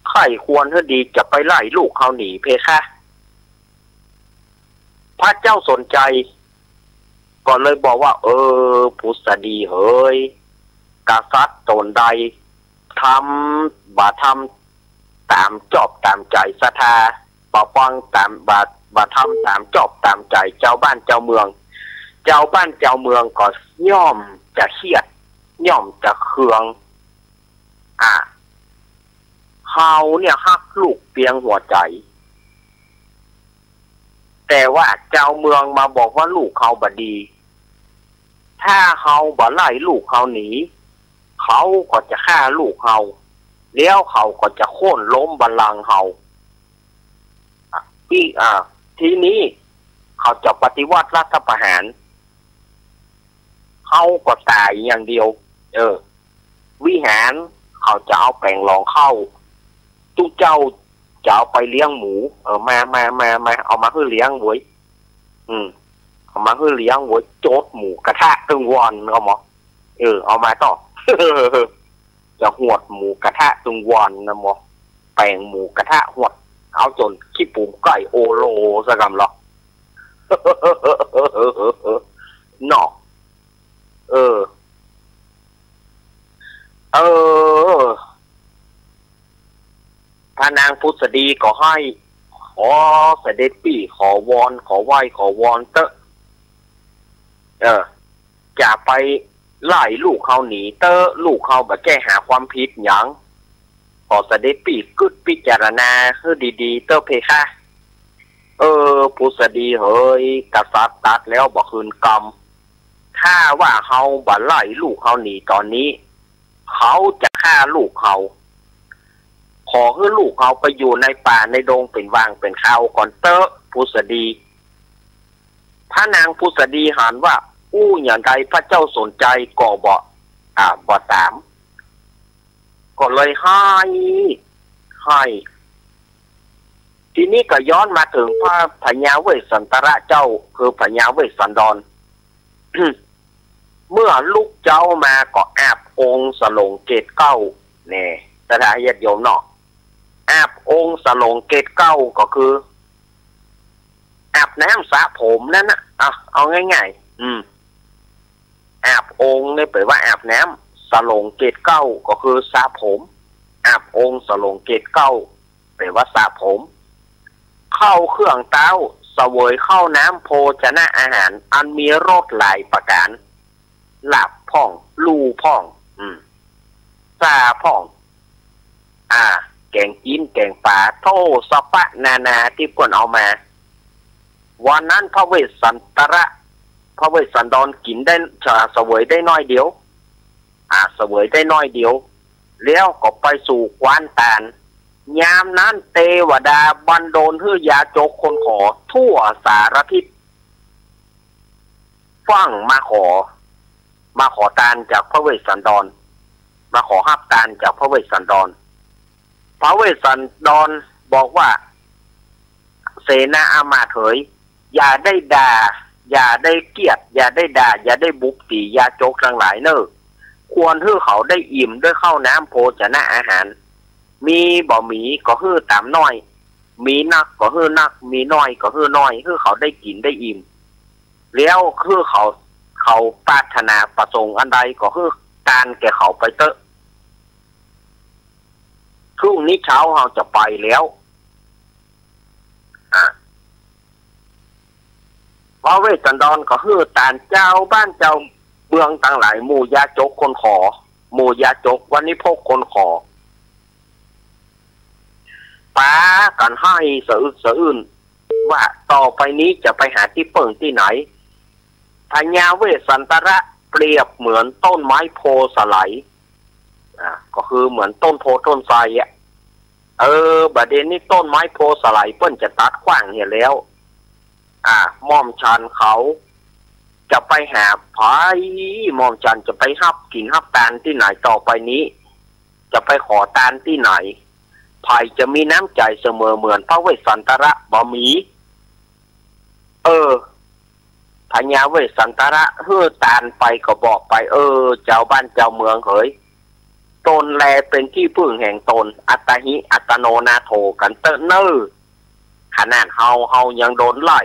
ใค่ควรหื้อดีจะไปไล่ลูกเฮาหนีเพคะ พระเจ้าสนใจ๋ก็เลยบอกว่า เออ ผุสดีเหย กษัตริย์ต๋นใด ทำ บ่ทำต๋ามจอบต๋ามใจ๋ศรัทธา บ่ฟังต๋าม บ่ บ่ทำต๋ามจอบต๋ามใจ๋จาวบ้านจาวเมือง จาวบ้านจาวเมืองก็ย่อมจะเคียด ย่อมจะเคือง อ่า เฮาเนี่ยฮักลูกเปียงหัวใจ๋ แต่ว่าจาวเมืองมาบอกว่าลูกเฮาบ่ดี ถ้าเฮาบ่ไล่ลูกเฮาหนี เขาก็จะฆ่าลูกเฮา แล้วเขาก็จะโค่นล้มบัลลังก์เฮา อ่ะ อีก อ่า ทีนี้เขาจะปฏิวัติรัฐประหาร เฮาก็ต๋ายอย่างเดียว เออ วิหารเขาจะเอาแป๋งหลองเข้า ตุ๊เจ้าจะเอาไปเลี้ยงหมู เออ มา มา มา มา เอามาหื้อเลี้ยงเว้ย อืม เอามาหื้อเลี้ยงเว้ย โจ๊ดหมูกระทะตึงวัน เอาหมอ เออ เอามาต่อ จะหวดหมูกระทะตึงวันนะหมอ แป๋งหมูกระทะหวด เอาจ๋นขี้ปูมไก่โอโลซะกำเหรอ เนาะ เออ เออ พระนางผุสดีก็ไห้ ขอเสด็จปี้ ขอวอน ขอไหว้ ขอวอนเต๊อะ เออ จะไปไล่ลูกเฮาหนีเต๊อะ ลูกเฮาบ่แก้หาความผิดหยัง ขอเสด็จปี้กึ๊ดพิจารณาหื้อดีๆ เต๊อะเพคะ เออ ผุสดีเหย กษัตริย์ตรัสแล้วบ่คืนกำ ถ้าว่าเฮาบ่ไล่ลูกเฮาหนีต๋อนนี้ เขาจะฆ่าลูกเฮา ขอหื้อลูกเฮาไปอยู่ในป่าในดงเป๋นวางเป๋นคาวก่อนเต๊อะ ผุสดี พระนางผุสดีหันว่า อู้หยังใดพระเจ้าสนชัยก็บ่ อ่า บ่ต๋าม ก็เลยไห้ ไห้ ทีนี้ก็ย้อนมาเถิงพระ พญาเวสสันตระเจ้า คือพญาเวสสันดร เมื่อลุกเจ๊ามาก็อาบองค์สโหลงเกศเกล้า แน่ ศรัทธาญาติโยมเนาะ อาบองค์สโหลงเกศเกล้าก็คือ อาบน้ำสระผมนั้นนะ อ่ะ เอาง่ายๆ อืม อาบองค์นี่แปลว่าอาบน้ำ สโหลงเกศเกล้าก็คือสระผม อาบองค์สโหลงเกศเกล้า แปลว่าสระผม เข้าเครื่องเต๊า เสวยข้าวน้ำโภชนะอาหาร อันมีรสหลายประก๋าน ลาบพ่อง ลู่พ่อง อืม ซ่าพ่อง อ่า แก๋งจิ๊น แก๋งป๋า โธ่ สะปะนานาตี้เปิ้นเอามา วันนั้นพระเวสสันตระ พระเวสสันดรกิ๋นได้ เสวยได้น้อยเดียว อ่า เสวยได้น้อยเดียว แล้วก็ไปสู่คว้านตาล ยามนั้นเตวดาบันดลหื้อยาจกคนขอทั่วสารทิศ ฟั่งมาขอ มาขอตานจากพระเวสสันดร มาขอฮับตานจากพระเวสสันดร พระเวสสันดรบอกว่า เสนาอามาตย์เหย อย่าได้ด่า อย่าได้เกียจ อย่าได้ด่า อย่าได้บุบตี๋ยาจกตังหลายเน่อ ควรหื้อเขาได้อิ่มด้วยข้าวน้ำโภชนะอาหาร มีบ่หมีก็หื้อต๋ามน้อย มีนักก็หื้อนัก มีน้อยก็หื้อน้อย หื้อเขาได้กิ๋นได้อิ่ม แล้วหื้อเขา เขาปรารถนาประสงค์อันใดก็หื้อตานแก่เขาไปเต๊อะ พรุ่งนี้เช้าเฮาจะไปแล้ว อ่ะ พระเวสสันดรก็หื้อตาน จาวบ้านจาวเมืองตังหลาย หมู่ยาจกคนขอ หมู่ยาจกวณิพกคนขอ ปากั๋นไห้สะอึกสะอื้น ว่าต่อไปนี้จะไปหาตี้เปิ้งตี้ไหน พญาเวสสันตระเปรียบเหมือนต้นไม้โพธิ์สะไหล อ่า ก็คือเหมือนต้นโพธิ์ต้นไทรอะ เออ บ่าเดี่ยวนี้ต้นไม้โพธิ์สะไหลเปิ้นจะตัดขว้างเหียแล้ว อ่า หม่อมฉันเขาจะไปหาใผ หม่อมฉันจะไปฮับกิ๋นฮับตานตี้ไหนต่อไปนี้ จะไปขอตานตี้ไหน ใผจะมีน้ำใจ๋เสมอเหมือนพระเวสสันตระบ่มี เออ พญาเวสสันตระหื้อตานไปก็บอกไป เออ จาวบ้านจาวเมืองเหย ตนแลเป๋นตี้พึ่งแห่งตน อัตตาหิ อัตตโน นาโถ กั๋นเต๊อะเน่อ ขนาดเฮา เฮายังโดนไล่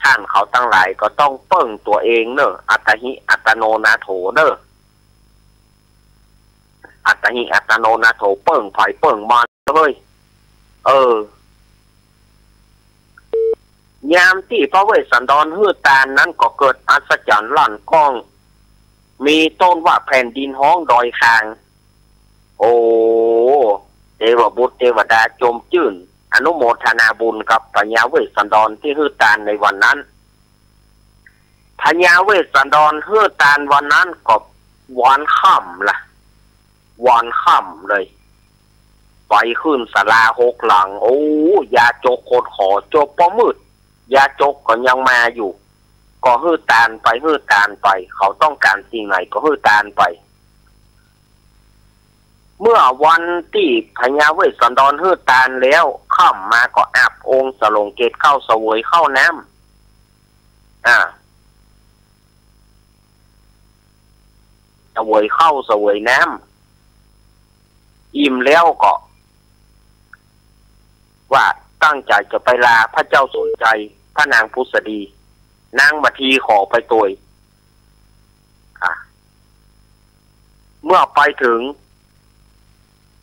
ท่านเขาตังหลายก็ต้องเปิ้งตั๋วเองเน่อ อัตตาหิ อัตตโน นาโถ เน่อ อัตตาหิ อัตตโน นาโถ เปิ้งใผเปิ้งมันเฮ้ย เออ ยามตี้พระเวสสันดรหื้อตานนั้นก็เกิดอัศจรรย์ลั่นก้อง มีต้นว่าแผ่นดินฮ้องดอยคาง โอ้ เตวบุตรเตวดาจมจื้น อนุโมทนาบุญกับพญาเวสสันดรตี้หื้อตานในวันนั้น พญาเวสสันดรหื้อตานวันนั้นก็วันค่ำละ วันค่ำเลย ไปขึ้นศาลาหกหลัง โอ้ ยาจกคนขอจบปอมืด ยาจกก็ยังมาอยู่ ก็หื้อตานไป หื้อตานไป เขาต้องก๋านสิ่งไหนก็หื้อตานไป เมื่อวันตี้พญาเวสสันดรหื้อตานแล้ว ค่ำมาก็อาบองค์สโหลงเกศข้าวเสวยข้าวน้ำ อ่า เสวยข้าวเสวยน้ำ อิ่มแล้วก็ ว่าตั้งใจ๋จะไปลาพระเจ้าสนชัย พระนางผุสดี นางมาทีขอไปตวย อ่ะ เมื่อไปเถิง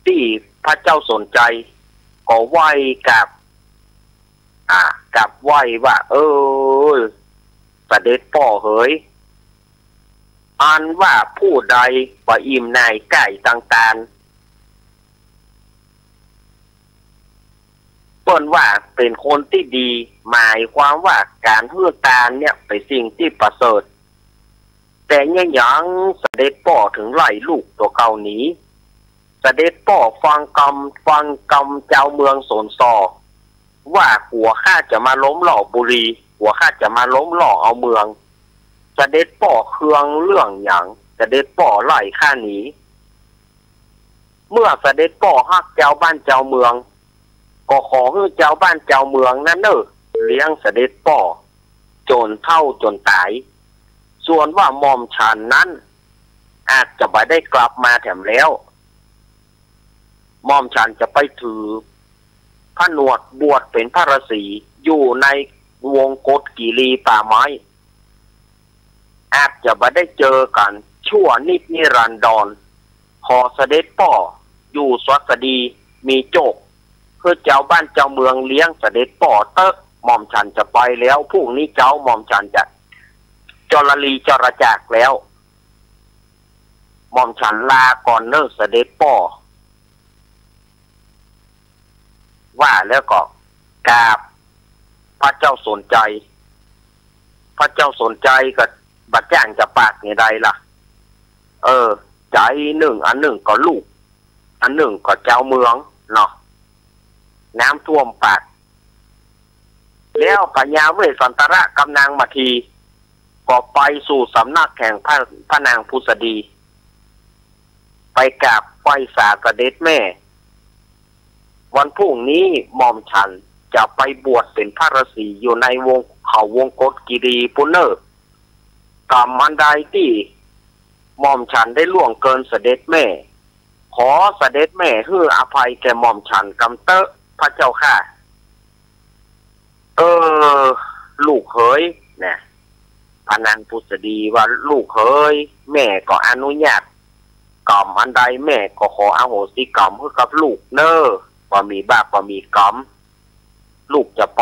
ตี้พระเจ้าสนชัย ก็ไหว้กราบ อ่ะ กราบไหว้ว่า เออ เสด็จป้อเหย อันว่าผู้ใดบ่อิ่มหน่ายก้ายตังตาน เปิ้นว่าเป๋นคนตี้ดี หมายความว่าก๋านหื้อตานเนี่ยเป๋นสิ่งตี้ประเสริฐ แต่เยียะหยังเสด็จป้อเถิงไล่ลูกตั๋วเก่าหนี เสด็จป้อฟังกำ ฟังกำจาวเมืองสนส่อ ว่ากั๋วข้าจะมาล้มล้อบุรี กั๋วข้าจะมาล้มล้อเอาเมือง เสด็จป้อเคืองเรื่องหยัง เสด็จป้อไล่ข้าหนี เมื่อเสด็จป้อฮักจาวบ้านจาวเมือง ก็ขอหื้อจาวบ้านจาวเมืองนั้นเน่อ เลี้ยงเสด็จป้อจ๋นเฒ่าจ๋นต๋าย ส่วนว่าหม่อมฉันนั้น อาจจะบ่ได้กลับมาแถมแล้ว หม่อมฉันจะไปถือผนวดบวชเป๋นพระฤๅษีอยู่ในวงกฏกิรีป่าไม้ อาจจะบ่ได้เจอกั๋นชั่วนิจนิรันดร ขอเสด็จป้ออยู่สวัสดีมีโจค หื้อจาวบ้านจาวเมืองเลี้ยงเสด็จป้อเต๊อะ หม่อมฉันจะไปแล้ว พรุ่งนี้เจ๊าหม่อมฉันจะจรลีจรจากแล้ว หม่อมฉันลาก่อนเน่อเสด็จป้อ ว่าแล้วก็กราบพระเจ้าสนชัย พระเจ้าสนชัยก็บ่จ้างจะปากนี่ใดล่ะ เออ ใจ๋นึ่ง อันนึ่งก็ลูก อันนึ่งก็จาวเมืองเนาะ น้ำท่วมปาก แล้วพญาเวสสันตระกับนางมัทที ก็ไปสู่สำนักแห่งพระ พระนางผุสดี ไปกราบไหว้สาเสด็จแม่ วันพรุ่งนี้หม่อมฉันจะไปบวชเป๋นพระฤๅษีอยู่ในวงเขาวงกฏกิรีปู้นเน่อ กรรมอันใดตี้หม่อมฉันได้ล่วงเกินเสด็จแม่ ขอเสด็จแม่หื้ออภัยแก่หม่อมฉันกำเต๊อะพระเจ้าข้า เออ ลูกเขย นะ พระนางผุสดีว่า ลูกเขย แม่ก็อนุญาต กรรมอันใดแม่ก็ขออโหสิกรรมหื้อกับลูกเน่อ บ่มีบาปบ่มีกรรม ลูกจะไป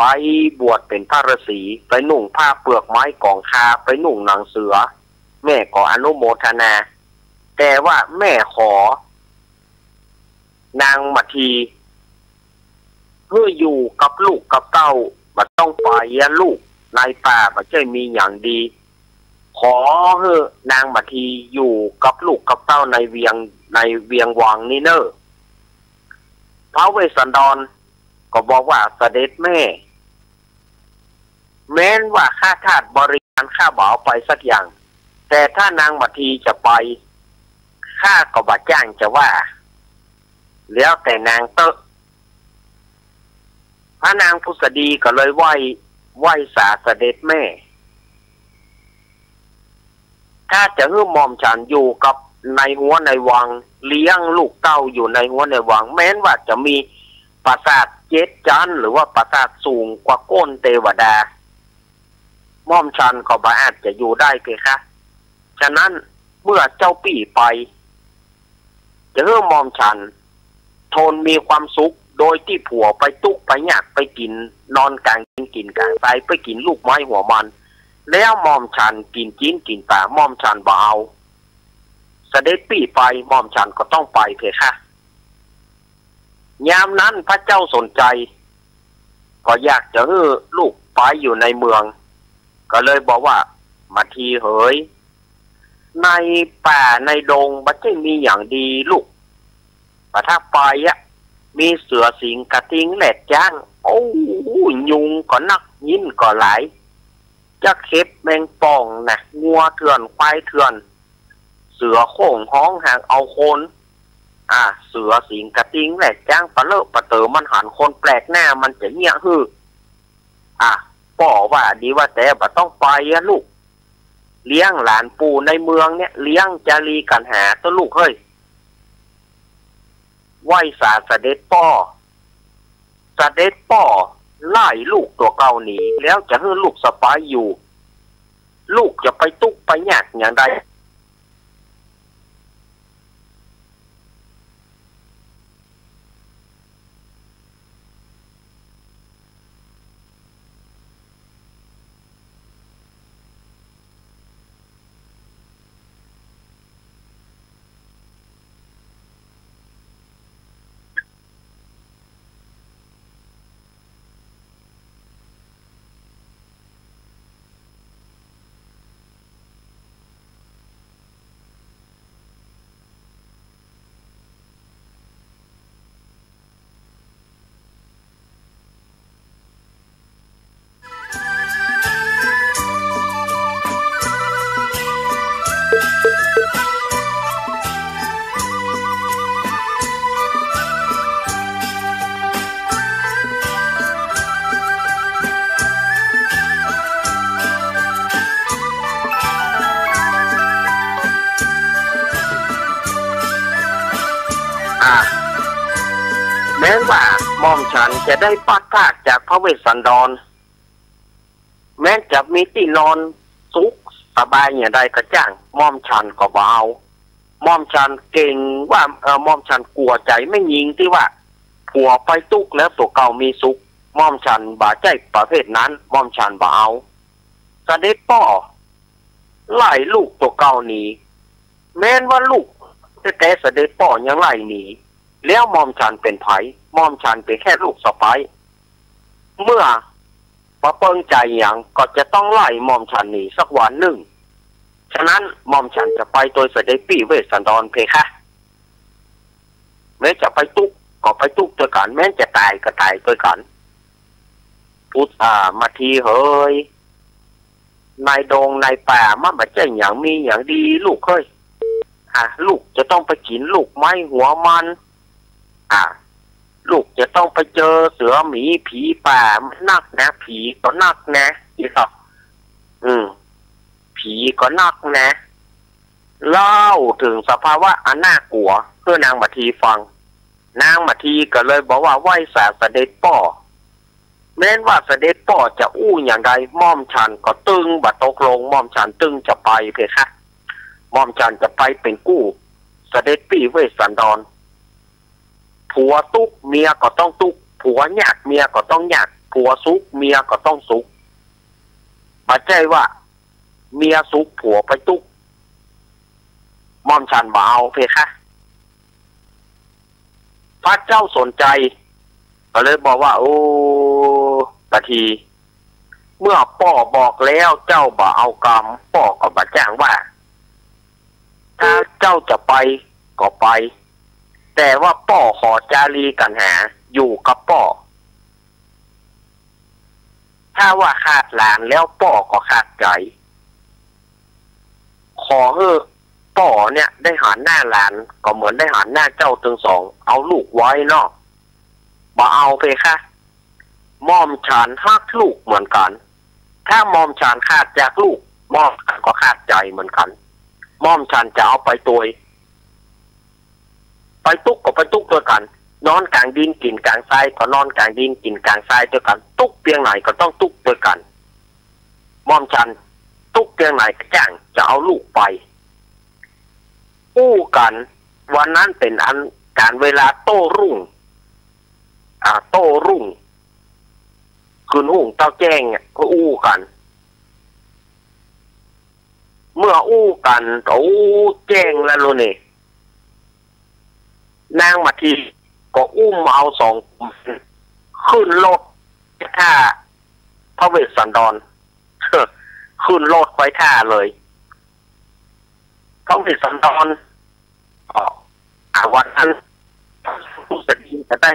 บวชเป๋นพระฤๅษี ไปนุ่งผ้าเปลือกไม้กองคา ไปนุ่งหนังเสือ แม่ก็อนุโมทนา แต่ว่าแม่ขอ นางมัทที หื้ออยู่กับลูกกับเต้า บ่ต้องไปอะลูก ในป่าบ่ใจ้มีหยังดี ขอหื้อนางมัททีอยู่กับลูกกับเต้าในเวียง ในเวียงวังนี้เน่อ พระเวสสันดรก็บอกว่า เสด็จแม่ แม้นว่าข้าทาสบริวารข้าบ่เอาไปสักอย่าง แต่ถ้านางมัททีจะไป ข้าก็บ่จ้างจะว่า แล้วแต่นางเต๊อะ พระนางผุสดีก็เลยไหว้ ไหว้สาเสด็จแม่ ถ้าจะหื้อหม่อมฉันอยู่กับในฮั้วในวัง เลี้ยงลูกเต้าอยู่ในฮั้วในวัง แม้นว่าจะมีปราสาทเจ็ดจั๊น หรือว่าปราสาทสูงกว่าโก้นเตวดา หม่อมฉันก็บ่อาจจะอยู่ได้เพคะ ฉะนั้นเมื่อเจ้าปี้ไป จะหื้อหม่อมฉันทนมีความสุข โดยตี้ผัวไปตุ๊กข์ไปยาก ไปกิ๋นนอนก๋างเตียง กิ๋นก๋างไตร ไปกิ๋นลูกไม้หัวมัน แล้วหม่อมฉันกิ๋นจิ๊นกิ๋นต๋า หม่อมฉันบ่เอา เสด็จปี้ไป หม่อมฉันก็ต้องไปเพคะ ยามนั้นพระเจ้าสนชัย ก็อยากจะหื้อลูกไปอยู่ในเมือง ก็เลยบอกว่า มัททีเหย ในป่าในดงบ่ใจ้มีหยังดีลูก บ่ถ้าไปอะ มีเสือสิงห์กระทิงแรดจ๊าง โอ้ ยุงก็นัก งิ้นก็หลาย จะเข็บแมงป่องนะ งัวเถื่อน ควายเถื่อน เสือโคร่งฮ้องหากเอาคน อ่า เสือสิงห์กระทิงแรดจ๊างปะเลอะปะเต๋อ มันหันคนแปลกหน้ามันจะเยียะหื้อ อ่ะ ป้อว่าดีว่าแต๊บ่ต้องไปอะลูก เลี้ยงหลานปู่ในเมืองเนี่ย เลี้ยงจารีกัณหาเต๊อะลูกเฮ้ย ไหว้สาเสด็จป้อ เสด็จป้อไล่ลูกตั๋วเก่าหนี แล้วจะหื้อลูกสะใภ้อยู่ ลูกจะไปตุ๊กข์ไปยากอย่างใด หม่อมฉันจะได้พลัดพรากจากพระเวสสันดร แม้จะมีตี้นอนสุขสบายอย่างใดก็จ้าง หม่อมฉันก็บ่เอา หม่อมฉันเกรงว่า เอ่อ หม่อมฉันกั๋วใจ๋แม่ญิงตี้ว่า ผัวไปตุ๊กแล้วตั๋วเก่ามีสุข หม่อมฉันบ่ใจ้ประเภทนั้น หม่อมฉันบ่เอา เสด็จป้อไล่ลูกตั๋วเก่าหนี แม้นว่าลูกแต๊ๆ เสด็จป้อยังไล่หนี แล้วหม่อมฉันเป๋นใผ หม่อมฉันเป๋นแค่ลูกสะใภ้ เมื่อบ่เปิงใจ๋หยังก็จะต้องไล่หม่อมฉันหนีสักวันนึ่ง ฉะนั้นหม่อมฉันจะไปตวยเสด็จปี้เวสสันดรเพคะ แม้จะไปตุ๊กก็ไปตุ๊กตวยกั๋น แม้จะต๋ายก็ต๋ายตวยกั๋น พุทธา มาทีเหย ในดงในป่ามันบ่ใจ้หยังมีหยังดีลูกเอ้ย อ่ะ ลูกจะต้องไปกิ๋นลูกไม้หัวมัน อ่ะ ลูกจะต้องไปเจอเสือหมีผีป่ามันนักนะ ผีก็นักนะ อีกอ่ะ อืม ผีก็นักนะ เล่าเถิงสภาวะอันน่ากั๋วหื้อนางมาทีฟัง นางมาทีก็เลยบอกว่า ไหว้สาเสด็จป้อ แม้นว่าเสด็จป้อจะอู้อย่างใด หม่อมฉันก็ตึงบ่ตกลง หม่อมฉันตึงจะไปเพคะ หม่อมฉันจะไปเป๋นกู้เสด็จปี้เวสสันดร ผัวตุ๊กเมียก็ต้องตุ๊ก ผัวยากเมียก็ต้องยาก ผัวสุขเมียก็ต้องสุข บ่ใจ้ว่าเมียสุขผัวไปตุ๊ก หม่อมฉันบ่เอาเพคะ พระเจ้าสนใจก็เลยบอกว่า โอ้ มาที เมื่อป้อบอกแล้วเจ้าบ่เอากำ ป้อก็บ่จ้างว่า ถ้าเจ้าจะไปก็ไป แต่ว่าป้อขอจารีกัณหาอยู่กับป้อ ถ้าว่าขาดหลานแล้วป้อก็ขาดใจ๋ ขอหื้อป้อเนี่ยได้หันหน้าหลานก็เหมือนได้หันหน้าเจ้าตึงสอง เอาลูกไว้เนาะ บ่เอาเพคะ หม่อมฉันฮักลูกเหมือนกั๋น ถ้าหม่อมฉันขาดจากลูก หม่อมฉันก็ขาดใจ๋เหมือนกั๋น หม่อมฉันจะเอาไปตวย ไปตุ๊กก็ไปตุ๊กตวยกั๋น นอนก๋างดินกิ๋นก๋างซายก็นอนก๋างดินกิ๋นก๋างซายตวยกั๋น ตุ๊กเปียงไหนก็ต้องตุ๊กตวยกั๋น หม่อมฉันตุ๊กเปียงไหนก็จ้างจะเอาลูกไป อู้กั๋น วันนั้นเป๋นอันก๋านเวลาโต้รุ่ง อ่า โต้รุ่ง ขึ้นฮุ่งเต๊าแจ้งเนี่ยก็อู้กั๋น เมื่ออู้กั๋นก็อู้แจ้งแล้วโลนี่ นางมาทีก็อุ้มเอาสองขึ้นรถไปท่าพระเวสสันดร ขึ้นรถไปท่าเลย พระเวสสันดร อ๋อ อ่า วันนั้น พุทธดีก็ได้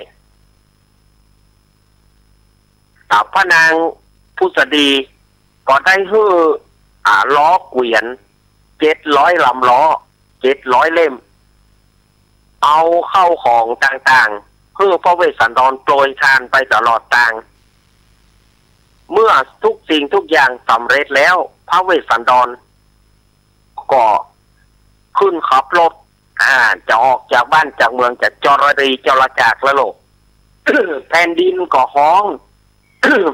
อ่า พระนางพุทธดีก็ได้หื้อ อ่า ล้อเกวียน เจ็ดร้อยลำล้อ เจ็ดร้อยเล่ม เอาเข้าของต่างๆ หื้อพระเวสสันดรโปรยทานไปตลอดตาง เมื่อทุกสิ่งทุกอย่างสำเร็จแล้ว พระเวสสันดรก็ขึ้นขับรถ อ่า จะออกจากบ้านจากเมือง จะจรดีจรจากแล้วโลก แผ่นดินก็ฮ้อง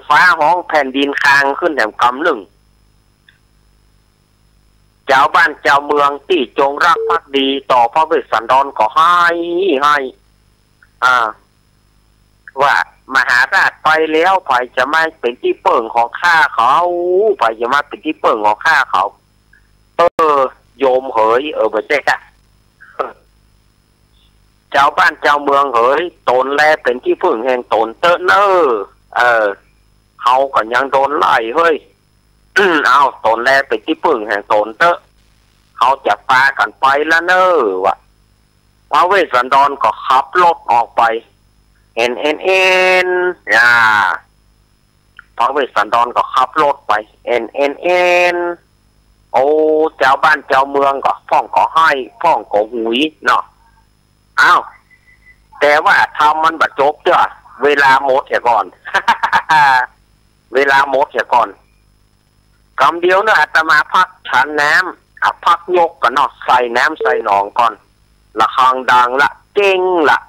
ฟ้าฮ้อง แผ่นดินคางขึ้นแถมกำนึ่ง จาวบ้านจาวเมืองตี้จงรักภักดีต่อพระเวสสันดรก็ไห้ ไห้ อ่า ว่า มหาราชไปแล้ว ใผจะมาเป๋นตี้เปิ้งของข้าเขา ใผจะมาเป๋นตี้เปิ้งของข้าเขา เออ โยมเหย เออ บ่ใจ้ค่ะ จาวบ้านจาวเมืองเหย ตนแลเป๋นตี้เปิ้งแห่งตนเต๊อะเน่อ เออ เฮาก็ยังโดนไล่เฮ้ย เอา ตนแลเป๋นตี้เปิ้งแห่งตนเต๊อะ เฮาจะปากั๋นไปละเน่อ ว่า พระเวสสันดรก็ขับรถออกไป เอ็น เอ็น เอ็น อ่า พระเวสสันดรก็ขับรถไป เอ็น เอ็น เอ็น โอ้ จาวบ้านจาวเมืองก็พ่องก็ไห้ พ่องก็หุยเนาะ อ้าว แต่ว่าธรรมมันบ่จบเตื้อ เวลาหมดเหียก่อน เวลาหมดเหียก่อน กำเดียวเน่อ อาตมาพักฉันน้ำ อ่ะ พักยกก่อนเนาะ ใส่น้ำใส่หนองก่อน ระฆังดังละ เก้งละ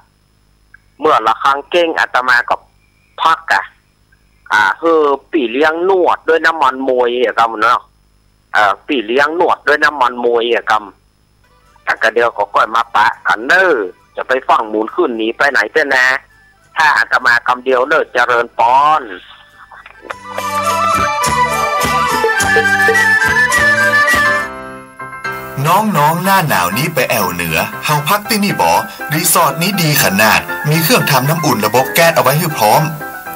เมื่อละครั้งเก้งอาตมาก็พักกะ อ่า หื้อปี้เลี้ยงนวดด้วยน้ำมันมวยอะกำเนาะ เอ่อ ปี้เลี้ยงนวดด้วยน้ำมันมวยอะกำ แต่กะเดี๋ยวก็ก้อยมาปะกั๋นเน่อ จะไปฟั่งหมุนขึ้นหนีไปไหนเสี้ยนา ถ้าอาตมากำเดียวเน่อ เจริญปอน น้องๆ หน้าหนาวนี้ไปแอ่วเหนือ เฮาพักตี้นี่บ่ รีสอร์ทนี้ดีขนาด มีเครื่องทำน้ำอุ่นระบบแก๊สเอาไว้หื้อพร้อม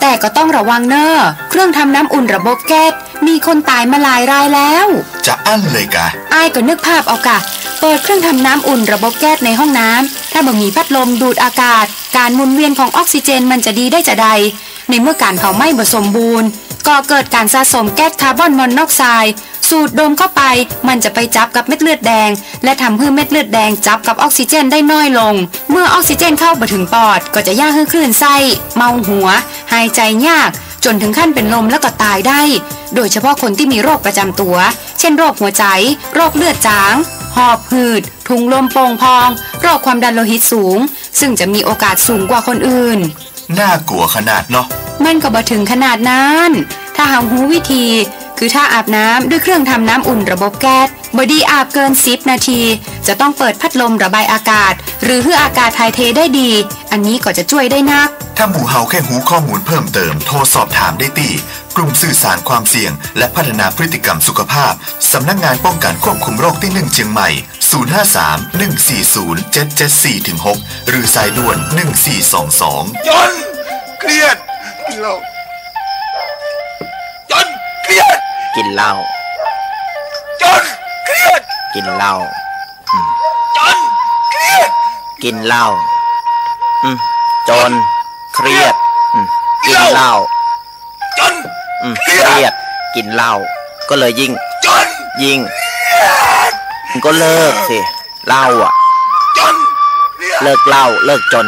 แต่ก็ต้องระวังเน่อ เครื่องทำน้ำอุ่นระบบแก๊ส มีคนต๋ายมาหลายรายแล้ว จะอั้นเลยกา อ้ายก็นึกภาพเอากา เปิดเครื่องทำน้ำอุ่นระบบแก๊สในห้องน้ำ ถ้าบ่มีพัดลมดูดอากาศ ก๋านหมุนเวียนของออกซิเจนมันจะดีได้จาใด ในเมื่อก๋านเผาไหม้บ่สมบูรณ์ ก่อเกิดก๋านสะสมแก๊สคาร์บอนมอนอกไซด์ สูดดมเข้าไป มันจะไปจับกับเม็ดเลือดแดง และทำหื้อเม็ดเลือดแดงจับกับออกซิเจนได้น้อยลง เมื่อออกซิเจนเข้าบ่เถิงปอด ก็จะเยียะหื้อคลื่นไส้ เมาหัว หายใจ๋ยาก จ๋นเถิงขั้นเป๋นลมแล้วก็ต๋ายได้ โดยเฉพาะคนตี้มีโรคประจ๋ำตั๋ว เช่น โรคหัวใจ๋ โรคเลือดจ๋าง หอบหืด ถุงลมโป่งพอง โรคความดันโลหิตสูง ซึ่งจะมีโอกาสสูงกว่าคนอื่น น่ากลัวขนาดเนาะ มันก็บ่เถิงขนาดนั้น ถ้าเฮาฮู้วิธี คือถ้าอาบน้ำด้วยเครื่องทำน้ำอุ่นระบบแก๊ส บ่ดีอาบเกินสิบนาที จะต้องเปิดพัดลมระบายอากาศ หรือหื้ออากาศถ่ายเทได้ดี อันนี้ก็จะจ้วยได้นัก ถ้าหมู่เฮาแค่ฮู้ข้อมูลเพิ่มเติม โทรสอบถามได้ตี้ กลุ่มสื่อสารความเสี่ยง และพัฒนาพฤติกรรมสุขภาพ สำนักงานป้องกันควบคุมโรคตี้หนึ่งเจียงใหม่ ศูนย์ห้าสาม หนึ่งสี่ศูนย์ เจ็ดเจ็ดสี่ ถึง หก หรือสายด่วน หนึ่งสี่สองสอง จ๋น เครียด กิ๋นเหล้า จ๋น เครียด กิ๋นเหล้า จ๋น เครียด กิ๋นเหล้า อืม จ๋น เครียด กิ๋นเหล้า อืม จ๋น เครียด อืม กิ๋นเหล้า จ๋น อืม เครียด เครียด กิ๋นเหล้า ก็เลยยิ่ง จ๋น ยิ่ง จ๋น ก็เลิกสิ เหล้าอะ จ๋น เครียด เลิกเหล้า เลิกจ๋น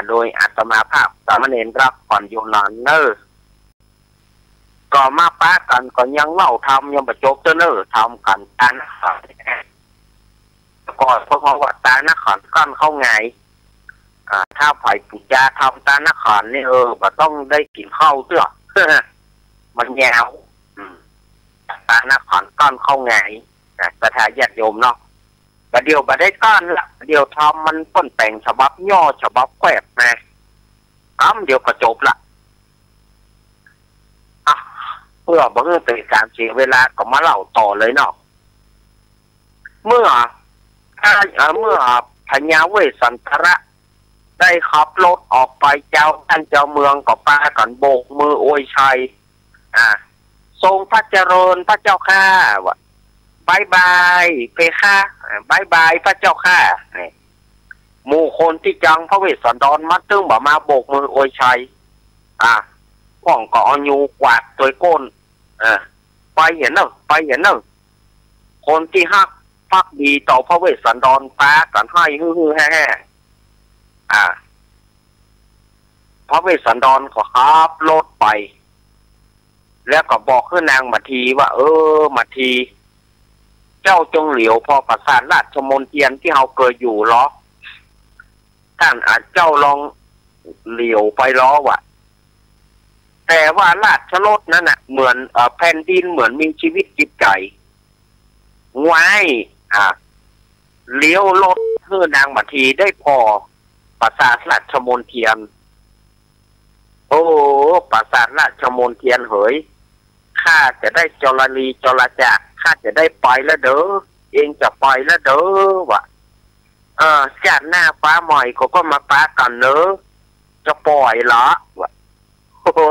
โดยอาตมาภาพสามเณรรักผ่อนอยู่หนานเน่อ ก็มาปะกั๋นก็ยังเล่าธรรมยังบ่จบเตื้อเน่อ ธรรมกั๋นตานคร ก่อนเปิ้นว่าตานครก้อนข้าวหงาย อ่า ถ้าใผปู๋จาธรรมตานครนี่ เออ บ่ต้องได้กิ๋นข้าวเตื้อ มันยาว อืม ตานครก้อนข้าวหงาย นะ ศรัทธาญาติโยมเนาะ บ่าเดี่ยวบ่ได้ก้อนละ บ่าเดี่ยวธรรมมันเปิ้นแต่งฉบับย่อฉบับแคบมา กำเดียวก็จบละ อ่ะ เพื่อบ่หื้อเป๋นก๋านเสียเวลาก็มาเล่าต่อเลยเนาะ เมื่อ อ่า เอ่อ เมื่อพญาเวสสันตระได้ขับรถออกไป จาวบ้านจาวเมืองก็ปากั๋นโบกมืออวยชัย อ่า ทรงพระเจริญพระเจ้าข้า ว่า บ๊ายบายเพคะ อ่า บ๊ายบายพระเจ้าข้า นี่ หมู่คนตี้จังพระเวสสันดรมาตึงบ่ามาโบกมืออวยชัย อ่า พ่องก็เอายูกวาดตวยก้น อ่า ไปเหียเน่อ ไปเหียเน่อ คนตี้ฮักภักดีต่อพระเวสสันดรปากั๋นไห้ฮือๆแฮ่ๆ อ่า พระเวสสันดรก็ขับรถไป แล้วก็บอกหื้อนางมัททีว่า เออ มัทที เจ้าจงเหลียวผ่อปราสาทราชมณเทียนตี้เฮาเกยอยู่ลอ ต้านอาเจ้าลองเหลียวไปลอ ว่า แต่ว่าราชรถนั้นน่ะ เหมือน เอ่อ แผ่นดินเหมือนมีชีวิตจิตใจ๋ ไว้ อ่ะ เลี้ยวรถหื้อนางมัททีได้ผ่อปราสาทราชมณเทียน โอ้ ปราสาทราชมณเทียนเหย ข้าจะได้จรลีจรจักร ข้าจะได้ไปแล้วเด้อ เองจะไปแล้วเด้อ ว่า เออ จาติหน้าฟ้าใหม่ก็ ก็มาปะกั๋นเนอะ จะปล่อยเหรอ ว่า โอ้โห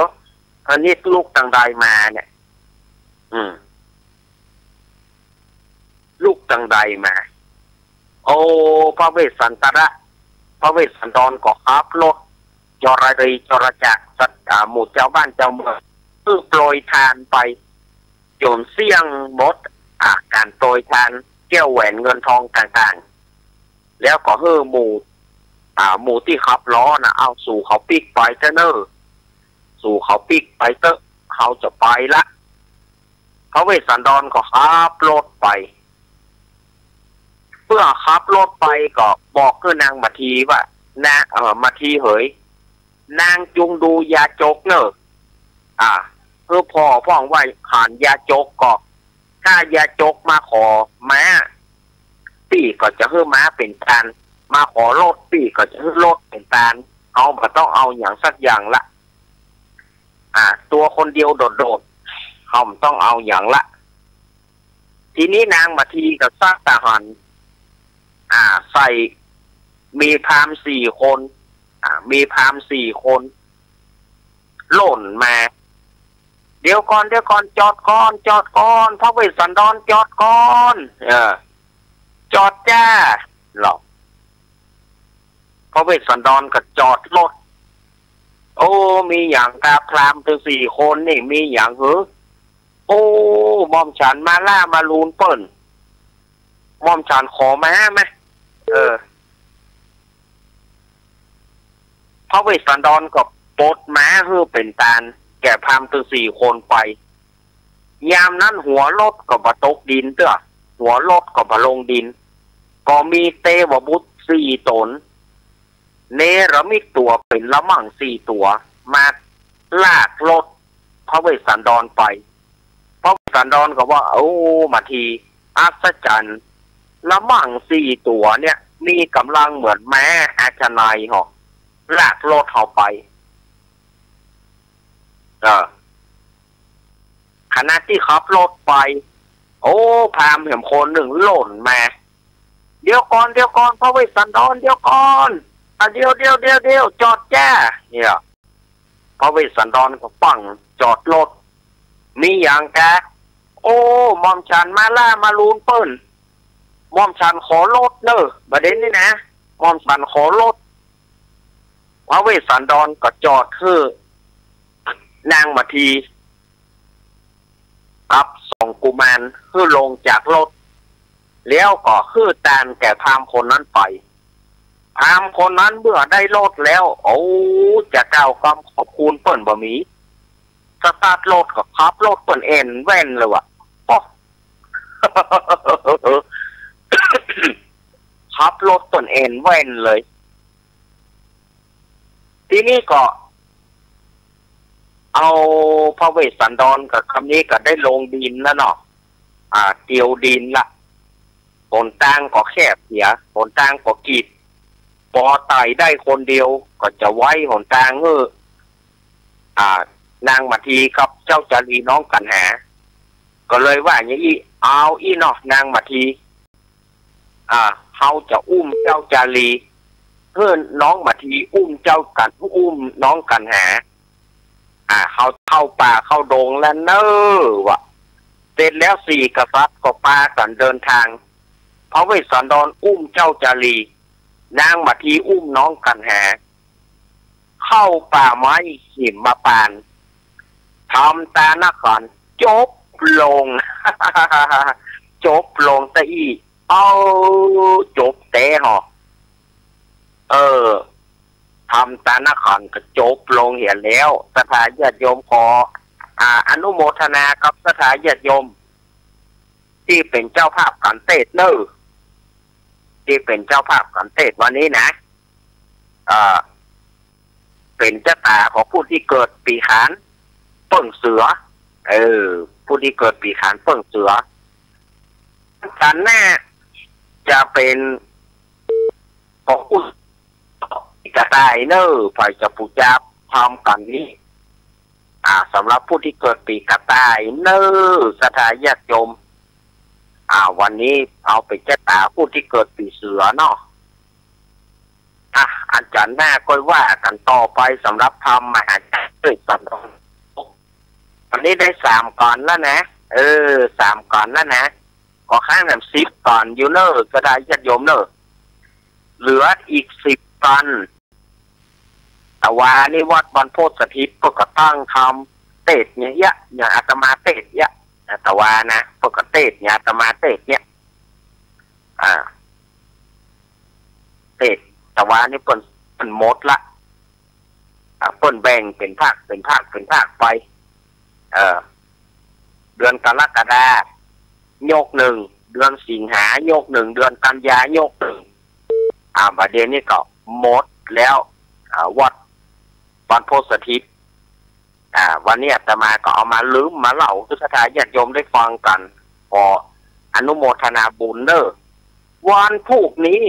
อันนี้ลุกตังใดมาเนี่ย อืม ลุกตังใดมา โอ้ พระเวสสันตระ พระเวสสันดรก็ขับรถ จรลีจรจักร สัตว์ อ่า หมู่จาวบ้านจาวเมือง คือโปรยทานไป จ๋นเสี้ยงหมด อ่า ก๋านโปรยทาน แก้วแหวนเงินทองต่างๆ แล้วก็หื้อหมู่ อ่า หมู่ตี้ขับล้อน่ะ เอา สูเขาปิ๊กไปเต๊อะเน่อ สูเขาปิ๊กไปเต๊อะ เฮาจะไปละ พระเวสสันดรก็ขับรถไป เมื่อขับรถไปก็บอกหื้อนางมัททีว่า นะ เอ่อ มัททีเหย นางจุงดูยาจกเน่อ อ่า หื้อผ่อพ่องไหว้ขานยาจกก็ ถ้ายาจกมาขอม้า ปี้ก็จะหื้อม้าเป๋นตาน มาขอรถ ปี้ก็จะหื้อรถเป๋นตาน เฮาบ่ต้องเอาหยังสักอย่างละ อ่า ตั๋วคนเดียวโดดๆ เฮาบ่ต้องเอาหยังละ ทีนี้นางมัททีก็ซักตาหาร อ่า ใส่ มีพราหมณ์สี่คน อ่า มีพราหมณ์สี่คน ล่นมา เดี๋ยวก่อน เดี๋ยวก่อน จอดก่อน จอดก่อน พระเวสสันดรจอดก่อน เออ จอดจ้า หรอ พระเวสสันดรก็จอดรถ โอ้ มีหยังกา พราหมณ์ตึงสี่คนนี่ มีหยังหือ โอ้ หม่อมฉันมาล่ามาลูนเปิ้น หม่อมฉันขอม้ามา เออ พระเวสสันดรก็ปลดม้าหื้อเป๋นตาน แก่พราหมณ์ตึงสี่คนไป ยามนั้นหัวรถก็บ่ตกดินเตื้อ หัวรถก็บ่ลงดิน ก็มีเตวบุตรสี่ต๋น เนรมิตตั๋วเป๋นละมั่งสี่ตั๋ว มาลากรถพระเวสสันดรไป พระเวสสันดรก็ว่า โอ้ มัทที อัศจรรย์ ละมั่งสี่ตั๋วเนี่ย มีก๋ำลังเหมือนม้าอาชะไนยเหาะ ลากรถเฮาไป เออ ขณะตี้ขับรถไป โอ้ พราหมณ์แหมคนนึ่งล่นมา เดี๋ยวก่อน เดี๋ยวก่อน พระเวสสันดร เดี๋ยวก่อน อ่ะ เดี๋ยว เดี๋ยว เดี๋ยว เดี๋ยว จอดจ้า เนี่ย พระเวสสันดรก็ฟั่งจอดรถ มีหยังกา โอ้ หม่อมฉันมาล่ามาลูนเปิ้น หม่อมฉันขอรถเน่อ บ่าเดี่ยวนี้นะ หม่อมฉันขอรถ พระเวสสันดรก็จอดหื้อนางมัทที กับสองกุมารหื้อลงจากรถ แล้วก็หื้อตานแก่พราหมณ์คนนั้นไป พราหมณ์คนนั้นเมื่อได้รถแล้ว โอ้ จะกล่าวกำขอบคุณเปิ้นบ่มี สตาร์ทรถก็ขับรถเปิ้นแอ่นแว่นเลยว่ะ โอ้ ขับรถเปิ้นแอ่นแว่นเลย ทีนี้ก็ เอาพระเวสสันดรกับคำนี้ก็ได้ลงดินแล้วเนาะ อ่า เตียวดินละ หนตางก็แคบเสีย หนตางก็กีด ปอไต่ได้คนเดียว ก็จะไว้หนตางหื้อ อ่า นางมาทีกับเจ้าจารีน้องกันหา ก็เลยว่าอย่างอี้ เอาอี้เนาะ นางมาที อ่า เฮาจะอุ้มเจ้าจารี หื้อน้องมาทีอุ้มเจ้ากัน อุ้มน้องกันหา อ่า เฮาเข้าป่าเข้าดงแล้วเน่อ ว่า เสร็จแล้วสี่กษัตริย์ก็ปากั๋นเดินตาง พระเวสสันดรอุ้มเจ้าจารี นางมาทีอุ้มน้องกันหา เข้าป่าไม้หิมพานต์ ทำต๋านักขันต์ จบลง จบลงตะอี้ เอ้า จบแต๊เหรอ เออ ทำต๋านักขันต์ก็จบลงเหียแล้ว ศรัทธาญาติโยมขอ อ่า อนุโมทนากับศรัทธาญาติโยม ตี้เป๋นเจ้าภาพก๋านเตสน์เน่อ ตี้เป๋นเจ้าภาพก๋านเตสน์วันนี้นะ เอ่อ เป๋นจ๊ะต๋าของผู้ตี้เกิดปี๋ขาน เปิ้งเสือ เออ ผู้ตี้เกิดปี๋ขานเปิ้งเสือ ก๋านหน้าจะเป๋นของผู้ตี้กระต่ายเน่อ ใผจะปู๋จาพร้อมกั๋นนี้ อ่า สำหรับผู้ตี้เกิดปี๋กระต่ายเน่อ ศรัทธาญาติโยม อ่า วันนี้เอาเป๋นจ๊ะต๋าผู้ตี้เกิดปี๋เสือเนาะ อ่ะ อาทิตย์หน้าก็ว่ากั๋นต่อไปสำหรับธรรมะอาจารย์เตสน์สำหรับวันนี้ได้สามก๋านแล้วนะ เออ สามก๋านแล้วนะ ก็ข้างนั้นสิบก๋านอยู่เน่อ ศรัทธาญาติโยมเน่อ เหลืออีกสิบก๋าน ตะวานี้วัดบรรพตสถิตเปิ้นก็ตั้งธรรมเตสน์เนี่ยเยียะ อย่างอาตมาเตสน์เนี่ย ตะวานะ เปิ้นก็เตสน์เนี่ย อาตมาเตสน์เนี่ย อ่า เตสน์ ตะวานี้เปิ้น เปิ้นหมดละ อ่า เปิ้นแบ่งเป๋นภาค เป๋นภาค เป๋นภาคไป เออ เดือนกรกฎา ยกหนึ่ง เดือนสิงหา ยกหนึ่ง เดือนกันยา ยกหนึ่ง อ่า บ่าเดี่ยวนี้ก็หมดแล้ว อ่า วัดบรรพตสถิต อ่า วันนี้อาตมาก็เอามาลืมมาเล่าหื้อศรัทธาญาติโยมได้ฟังกั๋น ขออนุโมทนาบุญเน่อ วันพูกนี้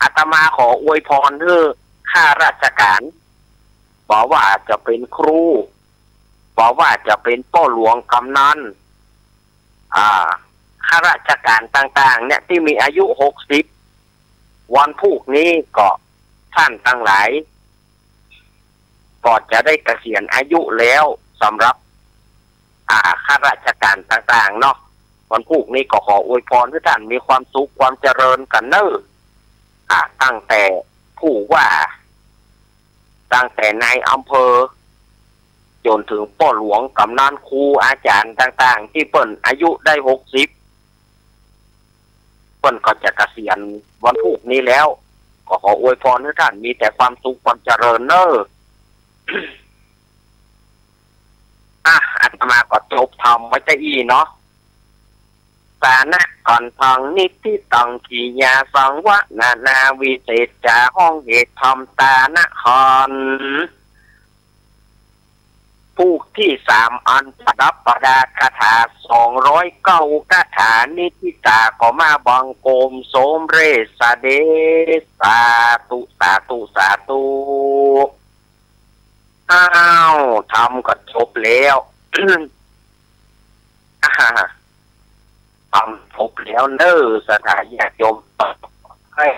อาตมาขออวยพรหื้อข้าราชก๋าน บ่ว่าจะเป๋นครู บ่ว่าจะเป๋นป้อหลวงกำนัน อ่า ข้าราชก๋านต่างๆ เนี่ย ตี้มีอายุหกสิบ วันพูกนี้ก็ต้านตังหลาย ก็จะได้เกษียณอายุแล้ว สำหรับ อ่า ข้าราชก๋านต่างๆ เนาะ วันพูกนี้ก็ขออวยพรหื้อต้านมีความสุขความเจริญกั๋นเน่อ อ่า ตั้งแต่ผู้ว่า ตั้งแต่นายอำเภอ จ๋นเถิงป้อหลวง กำนัน ครู อาจ๋ารย์ต่างๆ ตี้เปิ้นอายุได้หกสิบ เปิ้นก็จะเกษียณวันพูกนี้แล้ว ก็ขออวยพรหื้อต้านมีแต่ความสุขความเจริญเน่อ อ่ะ อาตมาก็จบธรรมไว้จะอี้เนาะ สานะก่อนทองนิธิตัง ขียาสังวะนานาวิเศษจา ห้องเหตุธรรมตานคร พูกตี้สามอันประดับประดาคาถาสองร้อยเก้าคาถา นิธิตาก็มาบังคมสมเร็จเสด็จ สาธุ สาธุ สาธุ อ้าว ธรรมก็จบแล้ว อ่า ธรรมจบแล้วเน่อ ศรัทธาญาติโยม ให้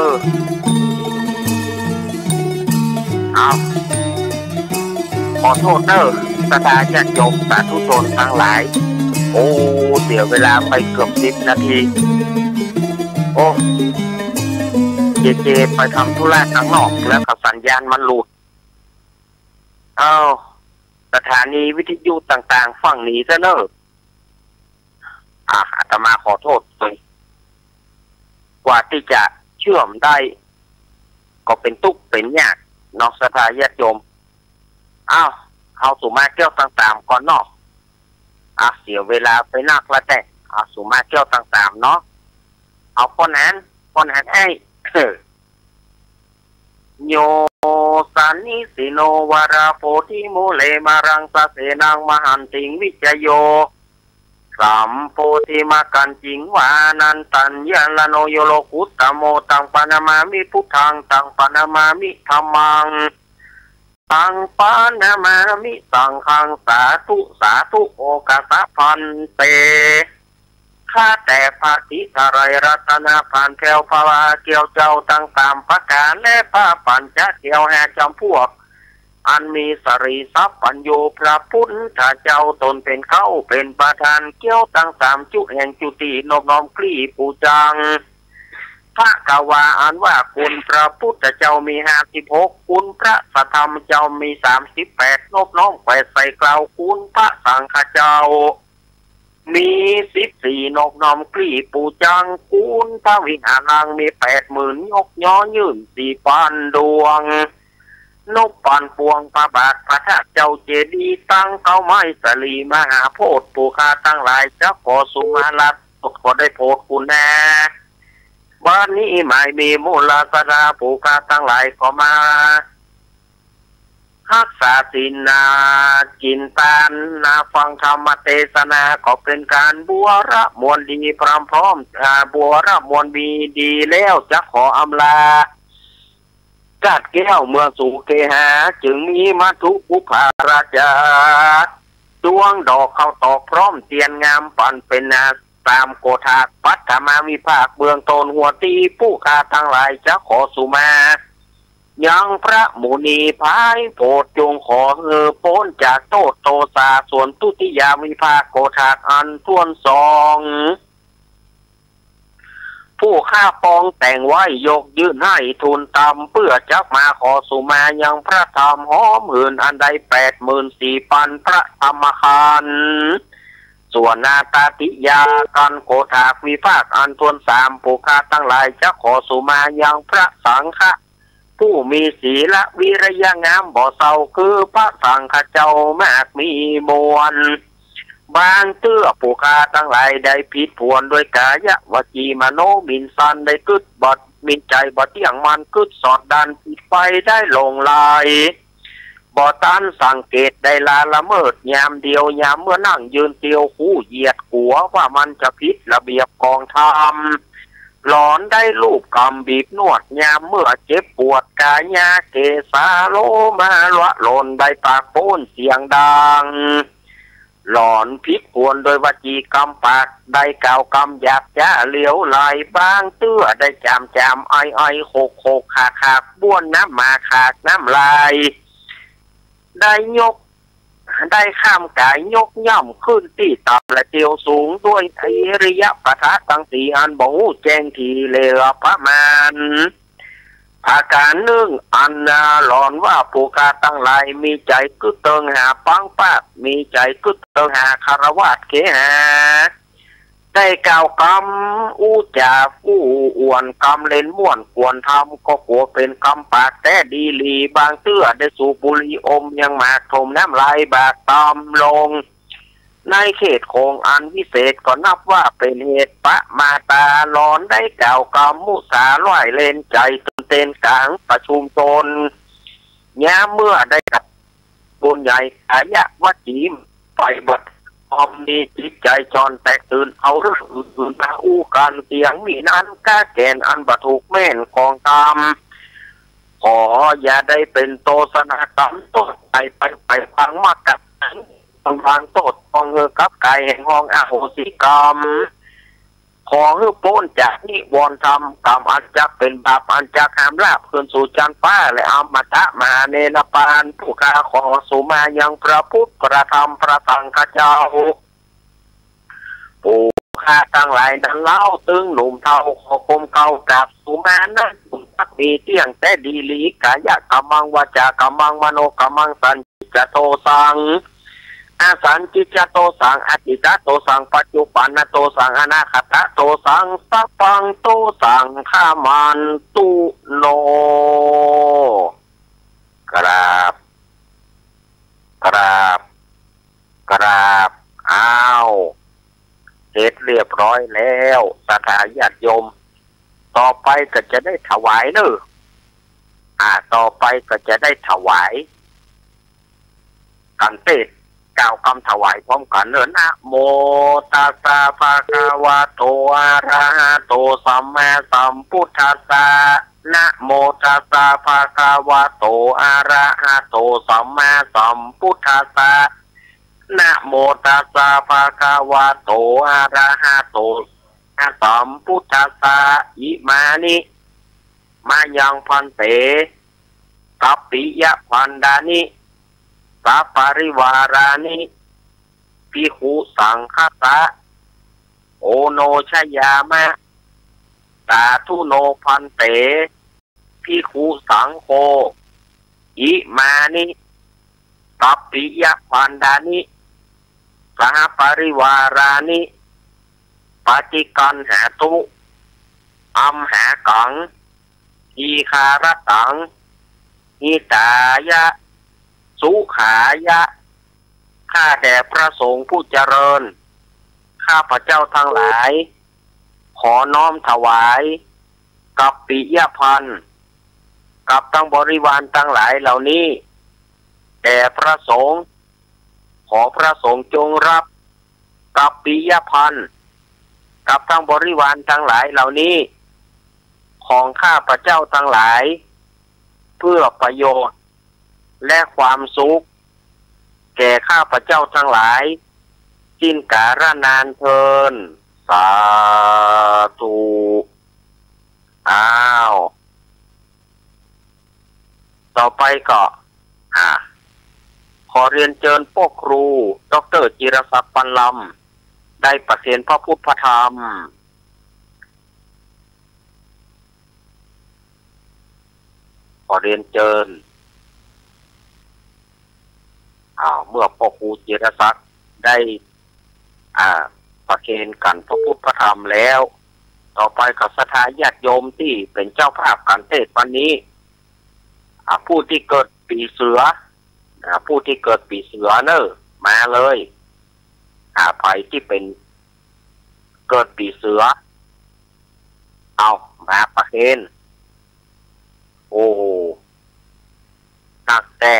อ เอา ขอโต้ษเน่อ ศรัทธาญาติโยมสาธุชนตังหลาย โอ้ เสียเวลาไปเกือบสิบนาที โอ้ เจเจไปทำธุระตังนอก แล้วก็สัญญาณมันหลุด เอ้า สถานีวิทยุต่างๆ ฟั่งหนีซะเน่อ อ่ะ อาตมาขอโต้ษ กว่าตี้จะเชื่อมได้ ก็เป๋นตุ๊กเป๋นยากเนาะ ศรัทธาญาติโยม เอ้า เอาสุมาแก้วตังสามก่อนเนาะ อ่ะ เสียเวลาไปนักละแต๊ เอาสุมาแก้วตังสามเนาะ เอาข้อนั้น ข้อนั้นไอ้ โย สานิสิโน วาราโพธิมูเล มารังสะเสนัง มหันติง วิจโย สัมโพธิมักขัญญิง วา นันตัญญาลโน โย โลกุตตโม ตังปะนะมามิ พุทธัง ตังปะนะมามิ ธัมมัง ตังปะนะมามิ สังฆัง สาธุ สาธุ โอกัสสะ ภันเต ข้าแต่พระศรีสะไลรัตนพานแคล้ว พระบาแก้วเจ้าตังสามประก๋าน และพระปัญจแก้วห้าจ๋ำพวก อันมีสรีสัพพัญญู พระพุทธเจ้าต๋นเป๋นเก๊าเป๋นประธาน แก้วตังสามจุแห่งจุติ นบน้อมกรีบปู๋จัง ภะคะวา อันว่าคุณพระพุทธเจ้ามีห้าสิบหก คุณพระสัทธรรมเจ้ามีสามสิบแปด นบน้อมแขวนใส่เกล้า คุณพระสังฆเจ้า มีสิบสี่ นบน้อมกรีบปู๋จัง คุณพระวิหารังมีแปดหมื่น ยกย้อยื่นสี่ปันดวง นบปันปวงพระบาทพระธาตุเจ้าเจดีย์ ตังเก๊าไม้สะหลีมหาโพธิ์ ผู้ข้าตังหลายจะขอสุมาลาโต้ษ ขอได้โผดกุณา บัดนี้หมายมีมูลศรัทธาผู้ข้าตังหลายก็มา ฮักษาศีลนา กิ๋นตานนา ฟังธรรมเตสนา ก็เป๋นก๋านบัวระมวลดี พร้อมพร้อม อ่า บัวระมวลมีดีแล้ว จะขออำลา กาดแก้วเมืองสู่เกหา จึงมีมัทธุปุพพาราชา ดวงดอกข้าวตอกพร้อมเตียนงาม ปันเป๋นนา สามโกฏาก ปัทมาวิภาคเบื้องต้น หัวตี้ผู้ข้าตังหลายจะขอสุมา ยังพระมุนีผายโผด จงขอหื้อป๊นจากโต้ษโตษา ส่วนทุติยาวิภาคโกฏากอันถ้วนสอง ผู้ข้าปองแต่งไว้ยกยื่นหื้อทูลตาม เปื้อจักมาขอสุมายังพระธรรมหอมหื่น อันได้แปดหมื่นสี่ปันพระธรรมขันธ์ ส่วนนาตาติยากันโกฏากวิภาคอันถ้วนสาม ผู้ข้าตังหลายจะขอสุมายังพระสังฆะ ผู้มีศีลวิริยะงามบ่เศร้า คือพระสังฆเจ้ามากมีมวล บางเตื้อผู้ข้าตังหลายได้ผิดผวน ด้วยกายวจีมโนหมิ่นสัน ได้กึ๊ดบ่ มีใจ๋บ่เตี้ยงมั่น กึ๊ดสอดดั้น ผิดไปได้หลงไหล บ่ตันสังเกตได้ละละเมิด ยามเดียวยามเมื่อนั่งยืนเตียว คู่เหยียดกั๋วว่ามันจะผิดระเบียบของธรรม หลอนได้ลูบกำบีบนวด ยามเมื่อเจ็บปวดกายาเกสาโลมาละหล่น ได้ปากโป๊นเสียงดัง หลอนผิดผวนโดยวจีกรรมปาก ได้กล่าวกำหยาบจ๊าเหลวไหล บางเตื้อได้จ๋ามจ๋าม ไอไอ โขกโขก ขากขาก บ้วนน้ำหมากขากน้ำลาย ได้ยก ได้ข้ามก๋ายยกย่ำขึ้นตี้ต่ำและเตียวสูง ด้วยอิริยาบถะตังสี่อันบ่ฮู้แจ้งถี่เหลือประมาณ ประก๋านนึ่ง อันนาหลอนว่าผู้ข้าตังหลายมีใจ๋กึ๊ดเติงหาปังปาก มีใจ๋กึ๊ดเติงหาคฤหัสถ์เขหา ได้กล่าวกำอู้จ๋าอู้อ่วน กำเล่นม่วนกวนธรรม ก็กั๋วเป๋นกรรมปากแต๊ดีหลี บางเตื้อได้สูบบุหรี่อมยังหมากถมน้ำลายบากตำลง ในเขตของอันวิเศษก็นับว่าเป๋นเหตุประมาทา หลอนได้กล่าวกำมุสาร้ายเล่นใจ๋ตื่นเต้นก๋างประชุมตน ยามเมื่อได้กับบุญใหญ่กายวจีไปบัด อมมีจิตใจ๋จ่อนแตกตื่น เอาเรื่องอื่นมาอู้กั๋น เสียงมีนั้นก้าแก่นอันบ่ถูกแม่นของธรรม ขออย่าได้เป๋นโตษณากรรมโต้ษใจ๋ไป ไปฟังมากกั๋น บางโต้ษปองเฮอกับก๋ายแห่งห้องอโหสิกรรม ขอหื้อป๊นจากนิวรณ์ธรรม กรรมอันจักเป๋นบาป อันจักห้ามลาภ คืนสู่จั๊นฟ้า และอมตะมหาเนรปาน ผู้ข้าขอสุมายังพระพุทธ พระธรรม พระสังฆเจ้า ผู้ข้าตังหลายนั้นเล่า ตึงหนุ่มเฒ่า ขอก้มเกล้ากราบสุมานั้น บุญจักมีเตี้ยงแต๊ดีหลี กายกรรมัง วาจากรรมัง มโนกรรมัง สัญ จโตสัง อสัญญิจโตสัง อตีตโตสัง ปัจจุปันนโตสัง อนาคตโตสัง สัพพังโตสัง ขมันตุโน กราบ กราบ กราบ อ้าว เสร็จเรียบร้อยแล้ว ศรัทธาญาติโยม ต่อไปก็จะได้ถวายเนอะ อ่า ต่อไปก็จะได้ถวาย กั๋นเตศน์ กล่าวกำถวายพร้อมกั๋นเนอะ นะโมตัสสะ ภะคะวะโต อะระหะโต สัมมาสัมพุทธัสสะ นะโมตัสสะ ภะคะวะโต อะระหะโต สัมมาสัมพุทธัสสะ นะโมตัสสะ ภะคะวะโต อะระหะโต สัมมาสัมพุทธัสสะ อิมานิ มะยัง ภันเต กัปปิยะภัณฑานิ สะปะริวารานิ ภิกขุสังฆัสสะ โอโนชยามะ สาธุโน ภันเต ภิกขุสังโฆ อิมานิ กัปปิยะภัณฑานิ สะปะริวารานิ ปะฏิกัณหาตุ อัมหากัง ทีฆารัตตัง หิตายะ สุขายะ ข้าแต่พระสงฆ์ผู้เจริญ ข้าพเจ้าทั้งหลาย ขอน้อมถวาย กัปปิยะภัณฑ์ กับทั้งบริวารทั้งหลายเหล่านี้ แด่พระสงฆ์ ขอพระสงฆ์จงรับ กัปปิยะภัณฑ์ กับทั้งบริวารทั้งหลายเหล่านี้ ของข้าพเจ้าทั้งหลาย เพื่อประโยชน์ และความสุข แก่ข้าพเจ้าทั้งหลาย สิ้นกาลนานเทอญ สาธุ อ้าว ต่อไปก็ อ่า ขอเรียนเจิญป้อครู ด็อกเตอร์ จิรศักดิ์ ปันลำ ได้ประเคนพระพุทธพระธรรม ขอเรียนเจิญ อ้าว เมื่อป้อครู จิรศักดิ์ ได้ อ่า ประเคนกั๋นพระพุทธพระธรรมแล้ว ต่อไปก็ศรัทธาญาติโยมตี้เป๋นเจ้าภาพกั๋นเตศน์วันนี้ อ่า ผู้ตี้เกิดปี๋เสือ อ่า ผู้ตี้เกิดปี๋เสือเน่อ มาเลย อ่า ใผตี้เป๋น เกิดปี๋เสือ เอา มาประเคน โอ้โห นักแต๊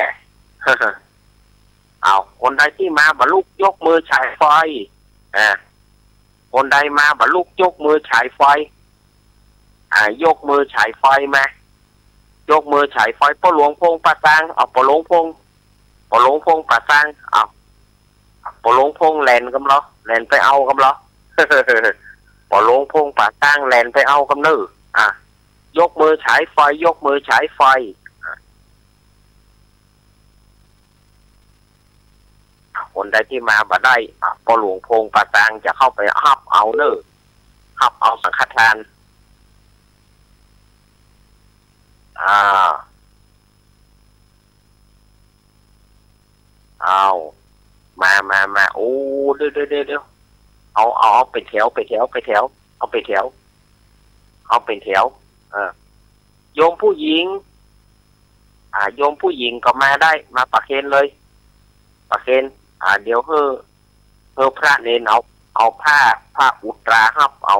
เอา คนใดตี้มาบ่ลุกยกมือฉายไฟ อ่า คนใดมาบ่ลุกยกมือฉายไฟ อ่า ยกมือฉายไฟมา ยกมือฉายไฟ ป้อหลวงพงษ์ป่าซาง เอา ป้อหลวงพงษ์ ป้อหลวงพงษ์ป่าซาง เอา ป้อหลวงพงษ์แล่นกำเหรอ แล่นไปเอากำเหรอ ป้อหลวงพงษ์ป่าซางแล่นไปเอากำเน่อ อ่ะ ยกมือฉายไฟ ยกมือฉายไฟ อ่ะ คนใดตี้มาบ่ได้ อ่ะ ป้อหลวงพงษ์ป่าซางจะเข้าไปฮับเอาเน่อ ฮับเอาสังฆทาน อ่า เอา มา มา มา โอ้ เดี๋ยว เดี๋ยว เดี๋ยว เดี๋ยว เอา เอา เอาเป๋นแถว เป๋นแถว เป๋นแถว เอาเป๋นแถว เอาเป๋นแถว เออ โยมผู้หญิง อ่า โยมผู้หญิงก็มาได้ มาประเคนเลย ประเคน อ่า เดี๋ยวหื้อ หื้อพระเณรเอา เอาผ้า ผ้าอุตราฮับเอา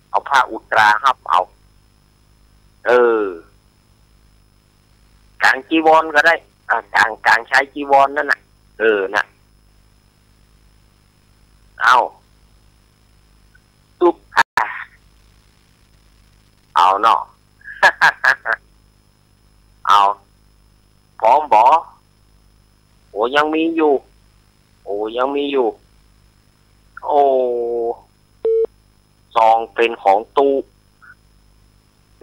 เอาผ้าอุตราฮับเอา เออ ก๋างจีวรก็ได้ อ่า ก๋าง ก๋างชายจีวรนั่นน่ะ เออ น่ะ เอา ตุ๊บ อ่า เอาเนาะ เอา พร้อมบ่ โอ้ ยังมีอยู่ โอ้ ยังมีอยู่ โอ้ ซองเป๋นของตุ๊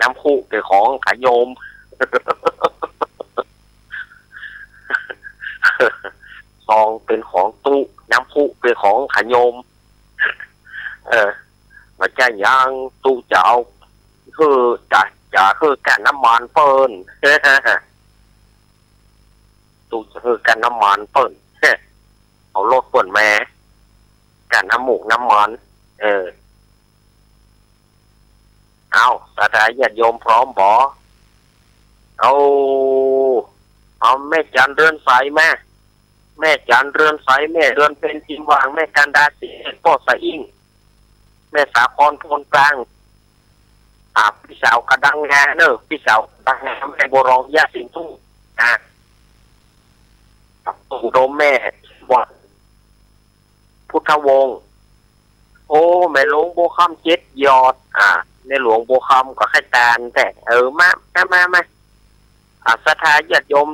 น้ำคุเป๋นของขาโยม ซองเป๋นของตุ๊ น้ำคุเป๋นของขาโยม เออ บ่ใจ้หยัง ตุ๊จะเอา หื้อ จะ จะหื้อก้าน้ำมันเปิ้น ตุ๊จะหื้อก้าน้ำมันเปิ้น เอารถเปิ้นแม่ ก้าน้ำมูกน้ำมัน เออ เอ้า ศรัทธาญาติโยมพร้อมบ่ เอา เอาแม่จันเรือนใสมา แม่จันเรือนใส แม่เดือนเพ็ญ ทิมหว่าง แม่กันดา ศรีเอก ป้อสะอิ้ง แม่สาคร โพนกลาง อ่า ปี้สาวกะดังงาเน่อ ปี้สาวกะดังงา แม่บัวรอง ย่าสิงห์ทุ่ง อ่า อุดม แม่ วัง พุทธวงศ์ โอ้ แม่หลวงบัวคำ เจ็ดยอด อ่า แม่หลวงบัวคำก็ใค่ตานแต๊ เออ มา มา มา มา อ่า ศรัทธาญาติโยม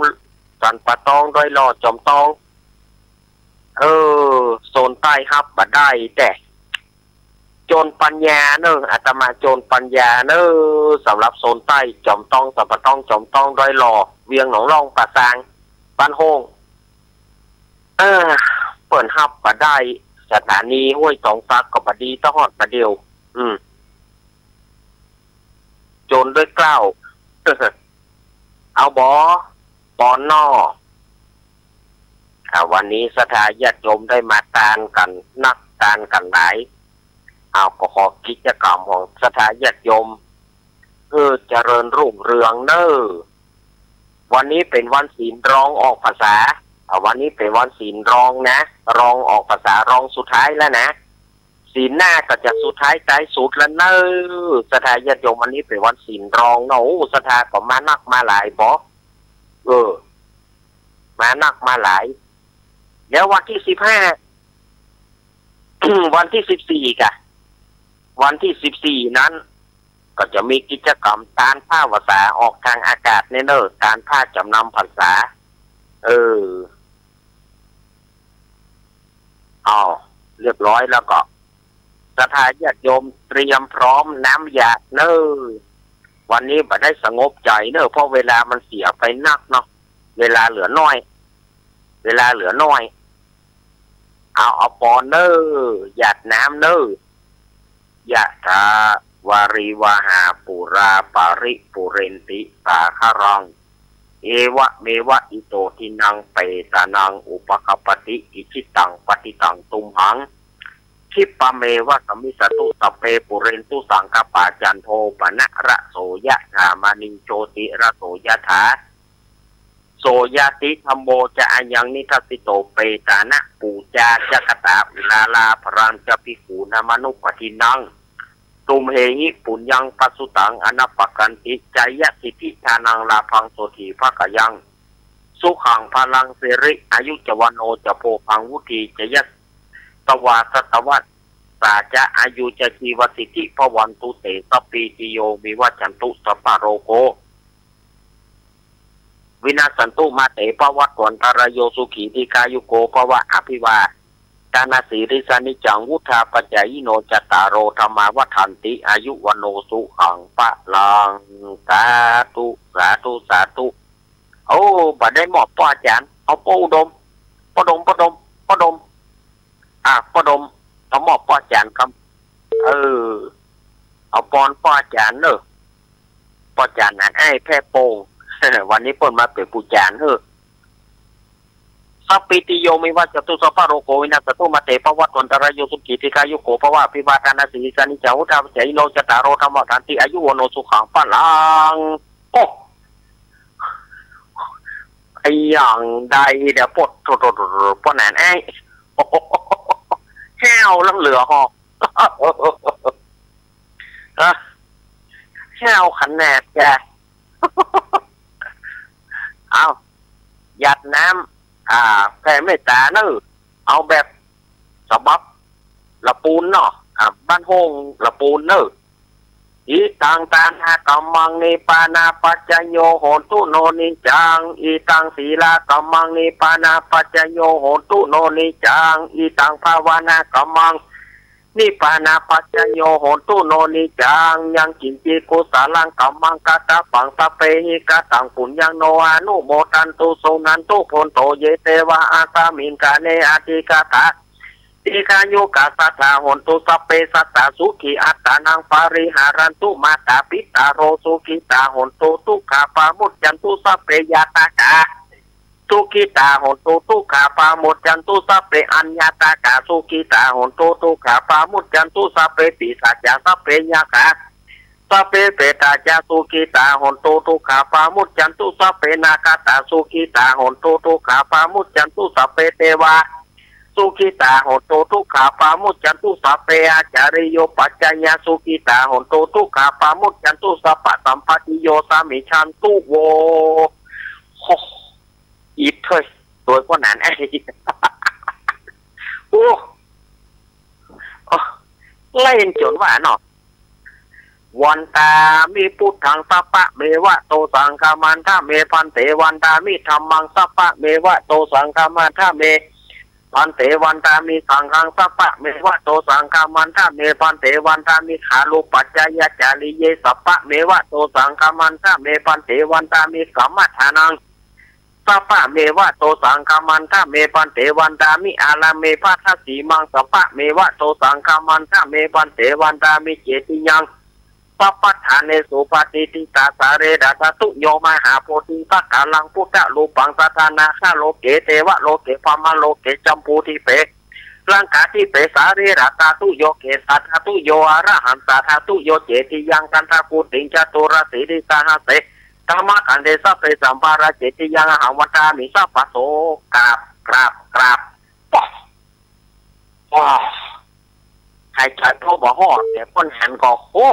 สันป่าตอง ดอยหล่อ จอมตอง เออ โซนใต้ฮับบ่ได้แต๊ โจรปัญญาเน่อ อาตมาโจรปัญญาเน่อ สำหรับโซนใต้ จอมตอง สันป่าตอง จอมตอง ดอยหล่อ เวียงหนองล่อง ป่าซาง บ้านโฮ่ง เออ เปิ้นฮับบ่ได้ สถานีห้วยตองสักก็บ่ดี ตะฮอดบ่าเดี่ยว อืม โจรด้วยเกล้า เอาบ่ ปอนนอ อ่า วันนี้ศรัทธาญาติโยมได้มาตานกั๋นนัก ตานกั๋นหลาย เอา ก็ขอกิจกรรมของศรัทธาญาติโยม เออ เจริญรุ่งเรืองเน่อ วันนี้เป๋นวันศีลรองออกพรรษา อ่า วันนี้เป๋นวันศีลรองนะ รองออกพรรษา รองสุดท้ายแล้วนะ ศีลหน้าก็จะสุดท้ายท้ายสุดแล้วเน่อ ศรัทธาญาติโยม วันนี้เป๋นวันศีลรองเนาะ โอ้ ศรัทธาก็มานักมาหลายบ่ เออ มานักมาหลาย แล้ววันตี้สิบห้า วันตี้สิบสี่กะ วันตี้สิบสี่นั้น ก็จะมีกิจกรรมตานผ้าพรรษาออกตางอากาศเนี่ยเน่อ ตานผ้าจ๋ำนำพรรษา เออ อ้าว เรียบร้อยแล้วก็ ศรัทธาญาติโยมเตรียมพร้อมน้ำหยาดเน่อ วันนี้บ่ได้สงบใจ๋เน่อ เพราะเวลามันเสียไปนักเนาะ เวลาเหลือน้อย เวลาเหลือน้อย เอา เอาปอนเน่อ หยาดน้ำเน่อ ยะถา วาริวหา ปูรา ปาริปูเรนติ สาคารัง เอวะเมวะ อิโต ทินัง เปตานัง อุปะคัปปติ อิจิตัง ปัตติตัง ตุมหัง คิปปะเมวะ สมมิชฌะตุ สัพเพ ปูเรนตุ สังกัปปา จันโท ปะนะระโส ยะถา มะณิ โชติระโส ยะถา โสยะติ ธัมโม จะ อะยัง นิดัสสิโต เปตานะ ปูจา จะ กะตา อุรารา พะรัง จะ ภิกขู นามะนุปะทินนัง ตุมเหหิ ปุญญัง ปะสุตัง อะนะปะกันติ จะยะสิทธิ ทานัง ลาภัง โสฏฐี ภะกะยัง สุขัง พะลัง สิริ อายุ จะ วัณโณ จะ โภคัง วุฒี จะ ยะสะวา สัตวะสา จะ อายุ จะ จีวะสิทธิ ภะวันตุ เต สัพพีติโย วิวัชชันตุ สัพพะโรโค วินัสสันตุ มา เต ภะวัตวันตะราโย สุขี ดีฆายุโก ภะวะ อะภิวาทะนะสีลิสสะ นิจจัง วุฑฒาปะจายิโน จัตตาโร ธัมมา วัฑฒันติ อายุ วัณโณ สุขัง พะลัง สาธุ สาธุ สาธุ โอ้ บ่ได้มอบป้ออาจ๋ารย์ เอาป้ออุดม ป้อดม ป้อดม ป้อดม อ่ะ ป้อดม เอามอบป้ออาจ๋ารย์กำ เออ เอาปอนป้ออาจ๋ารย์เน่อ ป้ออาจ๋ารย์หนานอ้ายแพ่โป่ง วันนี้เปิ้นมาเป๋นปู่อาจ๋ารย์เน่อ สัพพีติโย วิวัชชันตุ สัพพะโรโค วินัสสันตุ มา เต ภะวัตวันตะราโย สุขี ดีฆายุโก ภะวะ อะภิวาทะนะสีลิสสะ นิจจัง วุฑฒาปะจายิโน จัตตาโร ธัมมา วัฑฒันติ อายุ วัณโณ สุขัง พะลัง โอ้ อะหยังใดเดี๋ยวปวด โถ่ๆๆๆ ปวดหนานอ้าย ห้าวล้ำเหลือหอก เออ ห้าวขนาดแก เอา หยาดน้ำ อ่า แผ่เมตตาเน่อ เอาแบบฉบับละปูนเนาะ อ่า บ้านโฮ่งละปูนเน่อ อิตัง ทานะกัมมัง นิพพานะปัจจโย โหนตุ โน นิจจัง อิตัง ศีลากัมมัง นิพพานะปัจจโย โหนตุ โน นิจจัง อิตัง ภาวนากัมมัง นิพพานะปัจจโย โหนตุ โน นิจจัง ยัง กิญจิ กุสลัง กัมมัง กะตะปัง สัพเพหิ กะตัง ปุญญัง โน อนุโมทันตุ สุนันตุ ภันโต เย เตวะ อัสมิง กาเณ อะธิกะถา ติ ฆายุกะ สัตถา โหนตุ สัพเพ สัตตา สุขี อัตตานัง ปะริหะรันตุ มาตา ปิตา โร สุขีตา โหนตุ ทุกขา ปะมุจจันตุ สัพเพ ญาตากา สุขีตา โหนตุ ทุกขา ปะมุจจันตุ สัพเพ อัญญาตากา สุขีตา โหนตุ ทุกขา ปะมุจจันตุ สัพเพ ปิศาจา สัพเพ ยักขา สัพเพ เปตา จะ สุขีตา โหนตุ ทุกขา ปะมุจจันตุ สัพเพ นาคาตา สุขีตา โหนตุ ทุกขา ปะมุจจันตุ สัพเพ เตวา สุขีตา โหนตุ ทุกขา ปะมุจจันตุ สัพเพ อาจาริโย ปัจจายา สุขีตา โหนตุ ทุกขา ปะมุจจันตุ สัพพะสัมปะติโย สามิชฌันตุ โว โฮ อิดเฮ้ย โตยป้อหนานไอ้ โอ้ โอ้ ไล่จนว่าเนาะ วันตามิ พุทธัง สัพพะเมวะ โต สังฆะมันทะเม ภันเต วันตามิ ธัมมัง สัพพะเมวะ โต สังฆะมันทะเม ภันเต วันตามิ สังฆัง สัพพะเมวะ โต สังฆะมันทะเม ภันเต วันตามิ ขาลุปัจจายาจาริเย สัพพะเมวะ โต สังฆะมันทะเม ภันเต วันตามิ กัมมัฏฐานัง สัพพะเมวะ โต สังฆะมันทะเม ภันเต วันตามิ อาราเม ภัททะสีมัง สัพพะเมวะ โต สังฆะมันทะเม ภันเต วันตามิ เจติยัง สัพพัฏฐาเนสุ ปะติฏฐิตา สาเรระ ธาตุโย มหาโพธิง สักกาลัง พุทธะรูปัง สัตถานาคาโลเก เตวะโลเก พรหมะโลเก จัมปูทิเป ลังกาทิเป สาเรระ ธาตุโย เกสาธาตุโย อรหันตาธาตุโย เจติยัง กันทะกูติง จตุรสีริสหัสเส ธรรมะขันเท สัพเพ สัมภาระ เจติยัง อหัง วันตามิ สัพพะโส กราบ กราบ กราบ ป๊อก ว้า หายใจ๋ก็บ่ฮอด แต่ป้อหนานก็ โอ้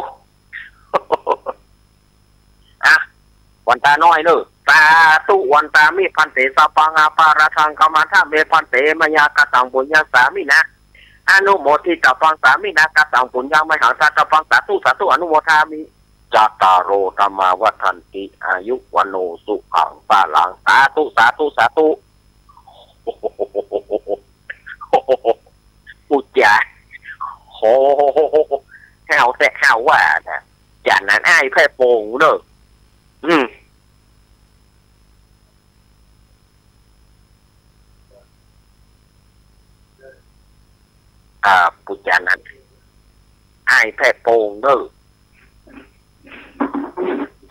อ่ะ วันตาน้อยเนอะ สาธุ วันตามิ ภันเต สัพพัง อปาระหัง กัมมัฏฐะเม ภันเต มะยา กะตัง ปุญญัง สามินะ อนุโมทิตะปัง สามินะ กะตัง ปุญญัง มะหัง ทะตะปัง สาธุ สาธุ อนุโมทามิ จัตตาโร ธัมมา วัฑฒันติ อายุ วัณโณ สุขัง พะลัง สาธุ สาธุ สาธุ อุจจา โห ห้าวแต๊ห้าวว่านะ จานนั้นอ้ายแพ่โป่งเนอะ อืม อ่า ปุจจานั้น อ้ายแพ่โป่งเนอะ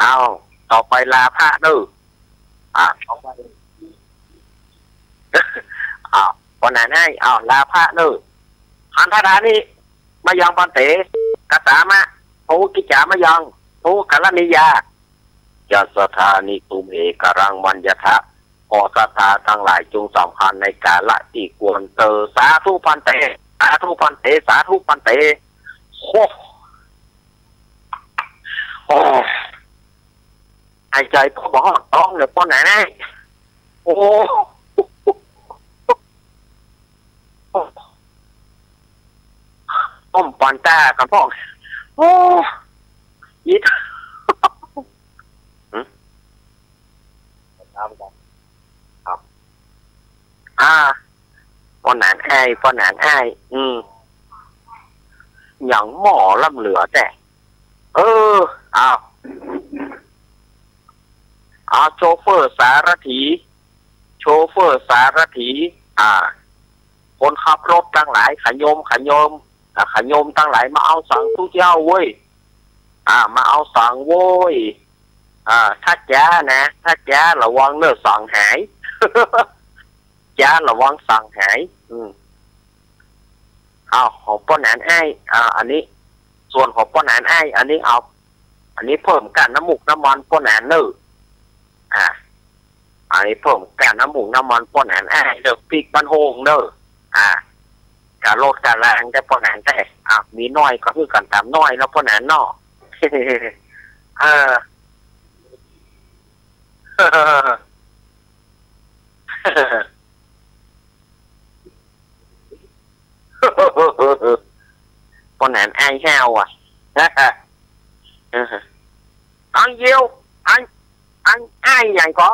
เอา ต่อไปลาพระเนอะ อ่า เอา วันนั้นให้ เอา ลาพระเนอะ หันทดานิ มะยัง ภันเต กัสสามะ โภคิจจา มะยัง โภคะรณียา ยัสสะทานิ ตุมเห กะรัง มัญญะทะ ขอศรัทธาตังหลายจงสำคัญในกาละตี้ควรเตอ สาธุ ภันเต สาธุ ภันเต สาธุ ภันเต โอ้ โอ้ หายใจ๋ก็บ่ฮอดต๊องเลยป้อหนานไอ้ โอ้ ต้มปานตากันพ่อง โอ้ อิด หืม ตามกัน ครับ อ่า ป้อหนานอ้าย ป้อหนานอ้าย อืม ยังหม้อล้ำเหลือแต๊ เออ อ้าว อ้าว โชเฟอร์สารถี โชเฟอร์สารถี อ่า คนขับรถตังหลาย ขะโยม ขะโยม อ่า ขะโยมตังหลาย มาเอาสังตุ๊เจ้าเว้ย อ่า มาเอาสังโว้ย อ่า ถ้าจ๊านะ ถ้าจ๊าระวังเน่อสังหาย จ๊าระวังสังหาย อืม อ้าว ของป้อหนานอ้าย อ่า อันนี้ ส่วนของป้อหนานอ้าย อันนี้เอา อันนี้เพิ่มก้าน้ำมูกน้ำมันป้อหนานเน่อ อ่า อันนี้เพิ่มก้าน้ำมูกน้ำมันป้อหนานอ้ายเน่อ ปิ๊กบ้านโฮงเน่อ อ่า กะลดกะลางแต๊ป้อหนานแต๊ อ่า มีน้อยก็คือกั๋นต๋ามน้อยเนาะป้อหนานเนาะ เออ ป้อหนานอ้ายห้าวอ่ะ อังเยียว อัง อังอ้ายหยังก่อ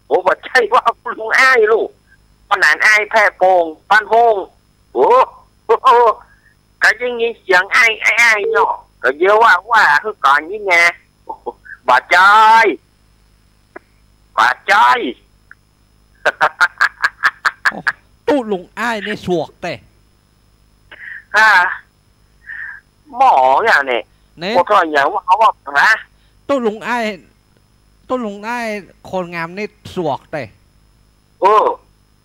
โอ้ บ่ใจ้ว่าลุงอ้ายลูก ป้อหนานอ้ายแพ่โป่ง บ้านโฮง โอ้ โอ้ ก็ได้ยินเสียงอ้าย อ้าย อ้ายเนาะ ก็เยียะว่า ว่าหื้อก่อนนี่นา บ่ใจ้ บ่ใจ้ โอ้ ตุ๊ลุงอ้ายนี่สวกเต๊ะ ฮะ หมออย่างเนี่ย เนี่ย โอ้ ถ้าอย่างว่าเขาว่า ฮะ ตุ๊ลุงอ้าย ตุ๊ลุงอ้ายคนงามนี่สวกเต๊ะ เออ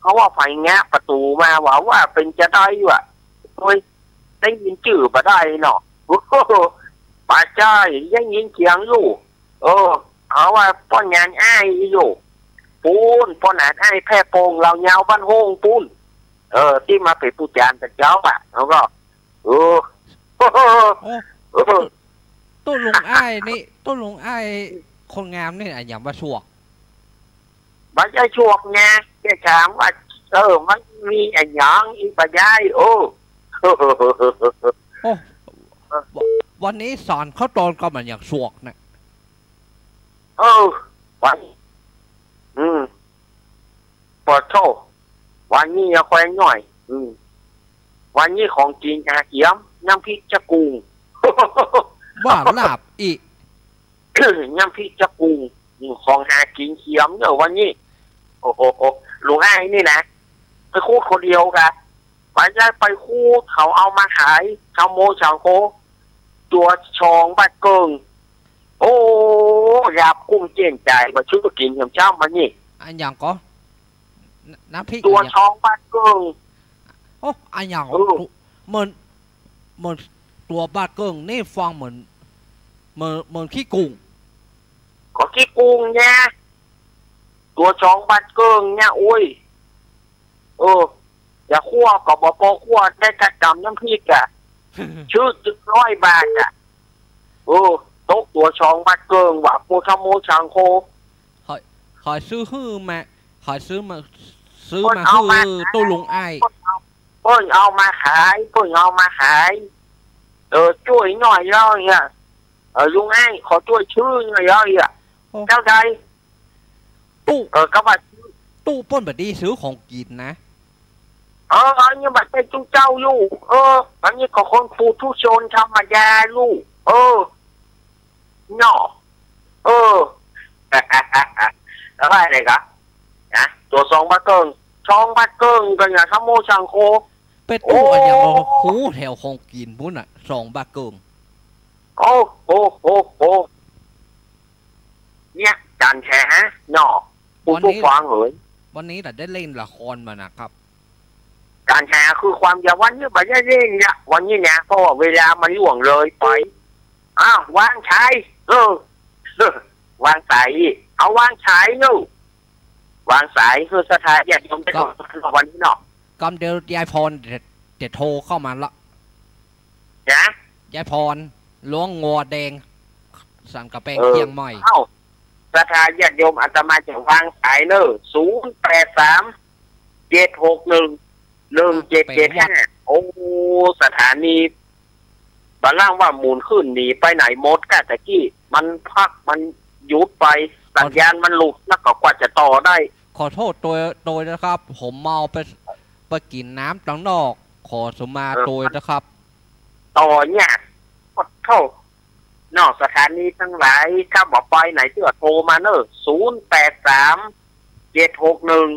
เขาว่าใผแงะประตู๋มาว่า ว่าเป๋นจาใดวะ โอ้ย ได้ยินจื้อบ่ได้เนาะ โอ้โห บ่ใจ้ ได้ยินเสียงอยู่ เออ เขาว่าป้อนงานอ้ายอยู่ ปู๊น ป้อนงานอ้ายแพ่โป่ง ลาวยาวบ้านโฮ่งปู๊น เออ ตี้มาเป๋นผู้จานกับเจ้าอะ แล้วก็ เออ โอ้ เออ ตุ๊ลุงอ้ายนี่ ตุ๊ลุงอ้ายคนงามนี่อะหยังว่าสวก บ่ใจ้สวกไง จะถามว่า เออ มันมีอะหยังอีกบ่ใจ้ โอ้ โอ้ วันนี้สารเขาตอนก็มันอย่างสวกเนี่ย เออ วัน อืม ปะโธ่ วันนี้อะแควนหน่อย อืม วันนี้ของกิ๋นหาเกียม น้ำพริกจะกุ่ง ว่าลาบอี้ น้ำพริกจะกุ่ง อืม ของหากิ๋นเกียมเนาะวันนี้ โอ้โห ลุงอ้ายนี่นะ ไปคูดคนเดียวกะ บ่ใจ้ไปคูด เขาเอามาขาย ชาวโมชาวโค ตั๋วชองบ้านเกิ่ง โอ้ ลาบกุ้งเจ๊นจ่าย บ่าซื้อกิ๋นยามเช้ามานี่ อะหยังก่อ น้ำพริกตั๋วชองบ้านเกิ่ง โอ้ อะหยัง เออ เหมือน เหมือนตั๋วบ้านเกิ่งนี่ฟังเหมือน เหมือน เหมือนขี้กุ่ง ก็ขี้กุ่งไง ตั๋วชองบ้านเกิ่งเนี่ย โอ้ย เออ จะคั่วก็บ่ปอคั่ว ได้แต่ต๋ำน้ำพริกอะ ซื้อจึงร้อยบาทอะ เออ ตกตั๋วชองบ้านเกิ่งว่า โปชะโมชังโค หอย หอยซื้อหื้อมา หอยซื้อมา ซื้อมาหื้อตุ๊ลุงอ้าย เปิ้นเอามาขาย เปิ้นเอามาขาย เออ จ้วยหน่อยเย้าเนี่ย เออ ลุงอ้าย ขอจ้วยซื้อหน่อยเย้าเนี่ย โอ้ เจ้าใด ตุ๊ เออ ก็ว่า ตุ๊เปิ้นบ่ดีซื้อของกิ๋นนะ เออ อันนี้บ่ใจ้ตุ๊เจ้าอยู่ เออ อันนี้ก็คนปุถุชนธรรมดาอยู่ เออ เนาะ เออ แล้วว่าอะไรกะ นะ ตั๋วชองบ้านเกิ่ง ชองบ้านเกิ่งก็เนี่ย ชาวโมชังโค ไปตุ๊อะหยัง โอ้ มาฮู้แถวของกิ๋นปู๊นน่ะ ชองบ้านเกิ่ง โอ้ โอ้ โอ้ โอ้ เนี่ย จ๋ารย์แขเนาะ ผู้ ผู้ฟังเหย วันนี้แหละได้เล่นละครมานะครับ จ๋ารย์แขคือความจริงวันนี้บ่ได้เล่นเนี่ย วันนี้นะ เพราะว่าเวลามันล่วงเลยไป อ้าว วางสาย เออ เออ วางสาย เอาวางสายเนาะ วางสาย คือศรัทธาญาติโยมได้ ก็ ก่อนวันนี้เนาะ กำเดียวยายพรจะ จะโทรเข้ามาละ จ๊ะ ยายพร เลี้ยงงัวแดง สันกำแปง เออ เจียงใหม่ เอ้า ศรัทธาญาติโยม อาตมาจะวางสายเนอะ ศูนย์แปดสาม เจ็ดหกหนึ่ง หนึ่งเจ็ดเจ็ดห้า โอ้ สถานี บ่าล่างว่าหมุนขึ้นหนีไปไหนหมดก้า ตะกี้ มันพัก มันหยุดไป สัญญาณมันหลุด แล้วก็กว่าจะต่อได้ ขอโทษโตย โตยนะครับ ผมเมาไป ไปกิ๋นน้ำตังนอก ขอสุมา เออ โตยนะครับ ต่อเนี่ย ขอโทษ นอกสถานีตังหลาย ถ้าบ่ไปไหนเตื้อโทรมาเนอะ ศูนย์แปดสาม เจ็ดหกหนึ่ง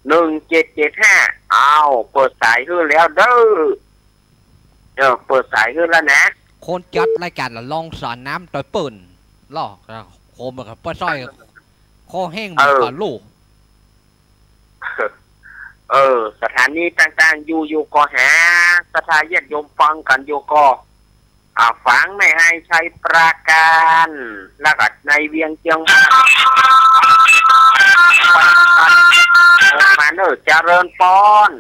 หนึ่งเจ็ดเจ็ดห้า อ้าว เปิดสายหื้อแล้วเด้อ เออ เปิดสายหื้อแล้วนะ คนจัดรายก๋านละลองสารน้ำตวยเปิ้น ลอ โคมกับป้าสร้อย คอแห้งเหมือนกันลูก เออ สถานีต่างๆ อยู่ๆ ก็หา ศรัทธาญาติโยมฟังกั๋นอยู่ก็ อ่า ฟังในไฮชัยปราการ แล้วก็ในเวียงเจียงใหม่ มาเนอะ เจริญปอน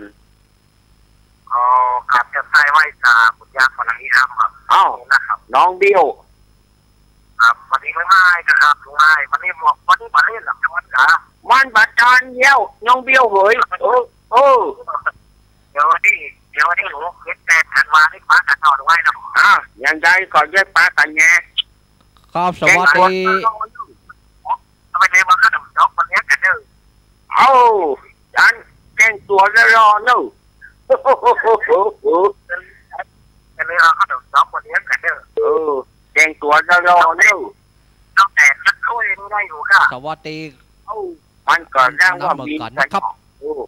อ๋อ ครับ จะใส่ไว้สาบุญญาขอหลังนี้ครับ เอ้า นะครับ น้องเบี้ยว ครับ วันนี้ไม่มาครับ ลุงอ้าย วันนี้หมวก วันนี้มาเล่นหรอก วันนี้ครับ วันบัดจอนเยี่ยว น้องเบี้ยวเหย เออ เออ เดี๋ยววันที่ เดี๋ยววันที่หก เจ็ด แปด ธันวานี่ปะกั๋นหน่อยไว้นะ อ่ะ อย่างใดก็อย่าปะกั๋นแง ครับ สวัสดี ทำไมเดินมาก็ดอกดอกคนเนี้ยกันเนอะ เอ้า จัน แต่งตั๋วหล่อๆ เนอะ เออ เออ แต่งตั๋วหล่อๆ เน่อ ตั้งแต่สักครู่นี้ได้อยู่ค่ะ สวัสดี เอ้า มันก็ยังว่ามี เหมือนกันนะครับ เออ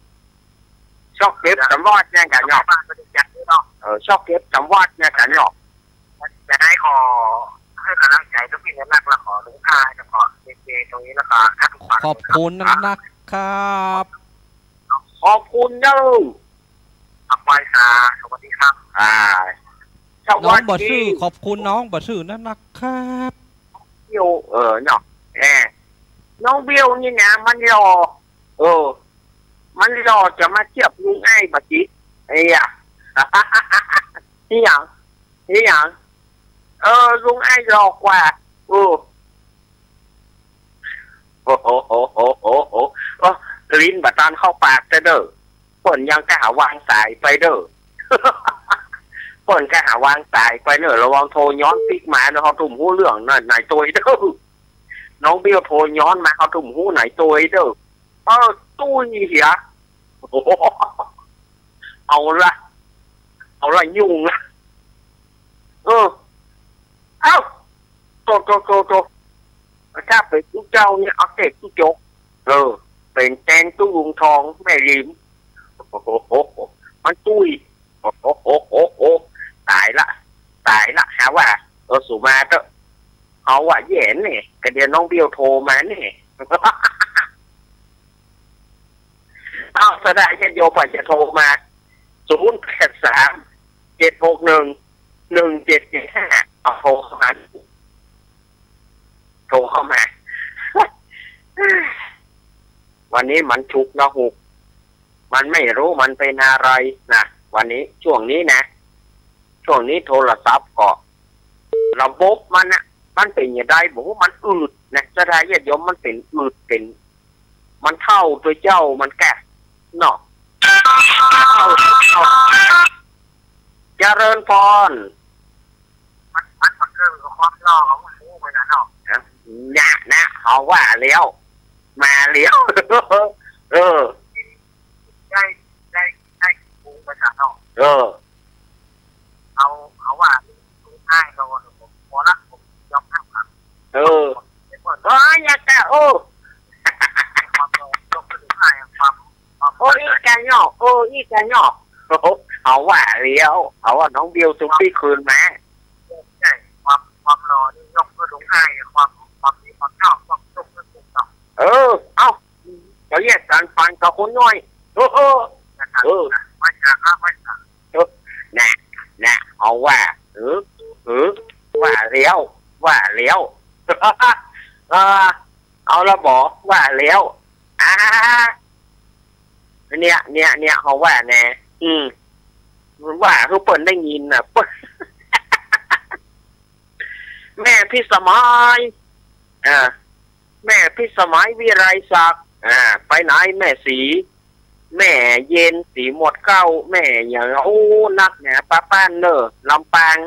ชอบเก็บสมบัติเนี่ยกันเนาะ เออ ชอบเก็บสมบัติเนี่ยกันเนาะ จะได้ขอหื้อก๋ำลังใจ๋ตุ๊กปี้นักๆ แล้วขอลุงอ้าย แล้วขอเจเจตรงนี้ แล้วก็ ขอบคุณนักๆ ครับ ขอบคุณเน่อ ครับ ไปค่ะ สวัสดีครับ อ่า สวัสดี น้องบ่ซื่อ ขอบคุณน้องบ่ซื่อนักๆ ครับ เบล เออ เนาะ แหม น้องเบลนี่นะ มันหล่อ เออ มันหล่อจะมาเทียบลุงอ้ายบ่ติ ไอ้ยะ อิหยัง อิหยัง เออ ลุงอ้ายหล่อกว่า เออ โอ้โห โอ้โห โอ้โห โอ้โห เออ ลิ้นบ่ตันเข้าปากเต้อเน่อ เปิ้นยังก้าวางสายไปเน่อ เปิ้นก้าวางสายไปเน่อ ระวังโทรย้อนปิ๊กมาเน่อ เฮาตุ้มฮู้เรื่องไหน ไหนตวยเน่อ น้องเบลโทรย้อนมา เฮาตุ้มฮู้ไหนตวยเน่อ เออ ตุ้ยเหีย โอ้โห เอาละ เอาละ ยุ่งละ เออ เอ้า โต โต โต โต ถ้าเป๋นตุ๊เจ้าเนี่ย เอาเตะตุ๊จก เออ เป๋นแตนตุ๊ลุงทอง แม่ริม โอ้โห มันตุ้ย โอ้โห โอ้โห โอ้โห ต๋ายละ ต๋ายละ หาว่า เออ สูมาเต๊อะ เอาว่าแย่แน่ กะเดี๋ยวน้องเบลโทรมาแน่ เอ้า ถ้าได้ญาติโยมอาจจะโทรมา ศูนย์แปดสาม เจ็ดหกหนึ่ง หนึ่งเจ็ดเจ็ดห้า เอาโทรเข้ามา โทรเข้ามา วันนี้มันฉุกละหุก มันไม่รู้มันเป็นอะไรนะ วันนี้ ช่วงนี้นะ ช่วงนี้โทรศัพท์ก็ ระบบมันน่ะ มันเป๋นจะใดบ่ฮู้ มันอืดนะ ถ้าได้ญาติโยม มันเป๋นอืด เป๋น มันเฒ่าตวยเจ้ามันแก่ เนาะ เฒ่า เฒ่า เจริญพร มัน มัน มันเกินกับความหล่อของมันรู้ไปนะเนาะ นะ นะ นะ เอาว่าแล้ว มาแล้ว เออ ได้ ได้ ได้กูไปซะเนาะ เออ เอา เอาว่า ลุงอ้ายก็ว่า ผมพอละ ผมยอมรับครับ เออ เออ อย่ากะ โอ้ ความยอมรับ ลุงอ้าย ความ ความ โอ้ อีกกะเนาะ โอ้ อีกกะเนาะ โอ้โห เอาว่าแล้ว เอาว่าน้องเบลซุมปี้คืนมา ใช่ ความ ความหล่อนี่ยกเพื่อลุงอ้าย ความ ความดีความชอบต้องยกเพื่อผมเนาะ เออ เอ้า เขาแยกกันปันกับคนน้อย เออ เออ นะครับ เออ ไม่ช้าครับ ไม่ช้า เออ น่ะ น่ะ เอาว่า เออ เออ ว่าแล้ว ว่าแล้ว เออ เอาละบ่ ว่าแล้ว อ่า เนี่ย เนี่ย เนี่ย เขาว่าแน่ อืม ว่าคือเปิ้นได้ยินน่ะ เปิ้น แม่พิสมัย อ่า แม่พิสมัยวิไลศักดิ์ อ่า ไปไหนแม่ศรี แม่เย็นศรีหมวดเก้า แม่หยัง โอ้ นักหนาปะป้านเน่อ ลำปาง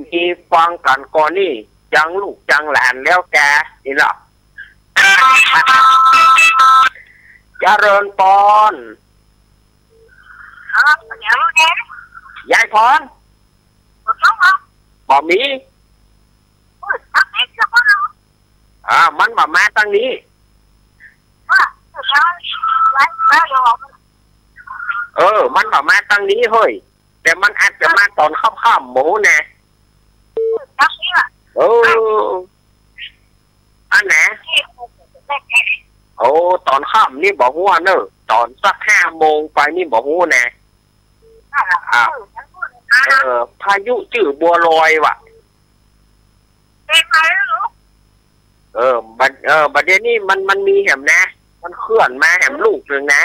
มีฟังกั๋นก่อนี่ จังลูกจังหลานแล้วกา นี่เนาะ เจริญปอน ครับ เดี๋ยวเนี่ย ยายพร บ่มี อ่า มันบ่มาตังนี้ เออ มันบ่มาตังนี้เฮ้ย แต่มันอาจจะมาต๋อนค่ำๆ บ่ฮู้นะ เออ อันไหน โอ้ ต๋อนค่ำนี่บ่ฮู้เน่อ ต๋อนสักห้าโมงไปนี่บ่ฮู้นะ อ่ะ เออ พายุจื้อบัวลอยว่ะ เออ บัด เออ บัดเดี๋ยวนี้มัน มันมีแหมนะ มันเคลื่อนมาแหมลูกหนึ่งนะ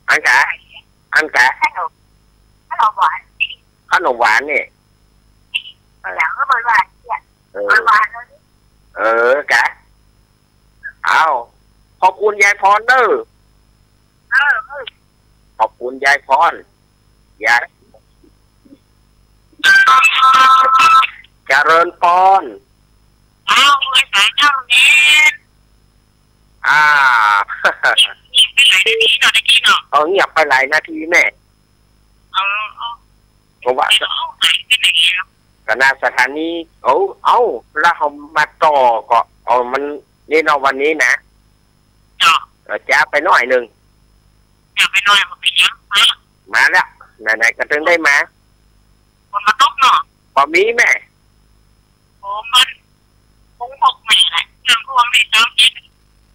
อันกะ อันกะ ขนมหวาน ขนมหวานนี่ เออ เออกะ เอา ขอบคุณยายพรเน่อ ขอบคุณยายพร ยาย เจริญปอน อ้าว ภาษาเจ้าเน้น อ่า เงียบไปหลายนาทีเนาะ ตะกี้เนาะ เออ เงียบไปหลายนาทีแม่ เออ เออ ผมว่า เอ้า หายไปไหนอะ ก็หน้าสถานี เอ้า เอ้า แล้วเฮามาต่อก็ เอ้า มัน นี่เนาะ วันนี้นะ เจ้า เออ จ๊าไปหน้อยนึ่ง จ๊าไปหน้อย บ่เป๋นหยัง มา มาแล้ว ไหนๆ ก็เถิงได้มา ฝนบ่ตกเนาะ บ่มีแม่ โอ้ มันคงตกแม่แหละ น้ำท่วมนี่ ตอนเย็น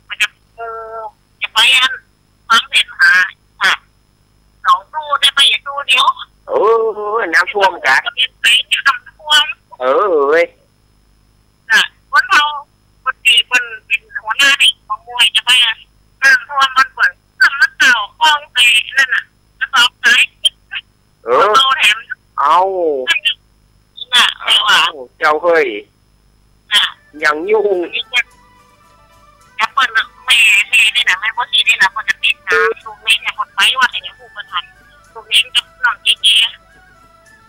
มันจะ เออ จะไปอัน ฟังเสียงหา อ่ะ สองตู้ได้ไปอยู่ตู้เดียว เออ น้ำท่วมกะ ไปน้ำท่วม เออ เว้ย น่ะ คนเฒ่า คนตี้เปิ้นเป๋นหัวหน้าเด็กของมวยจะไปอะ น้ำท่วมมันเปิ้น น้ำมันเข้าคลองไปนั่นน่ะ กระสอบทราย เออ เอาแถม เอ้า น่ะ แต่ว่า เอ้า เจ้าเฮ้ย น่ะ ยังยุ่ง แล้วเปิ้นน่ะ แม่ แม่นี่น่ะ แม่บ่ดีนี่น่ะ เปิ้นจะติดตามลูกเม้งเนี่ย เปิ้นไปวัดเนี่ย ฮู้เปิ้นหันลูกเม้งกับน้องเจเจ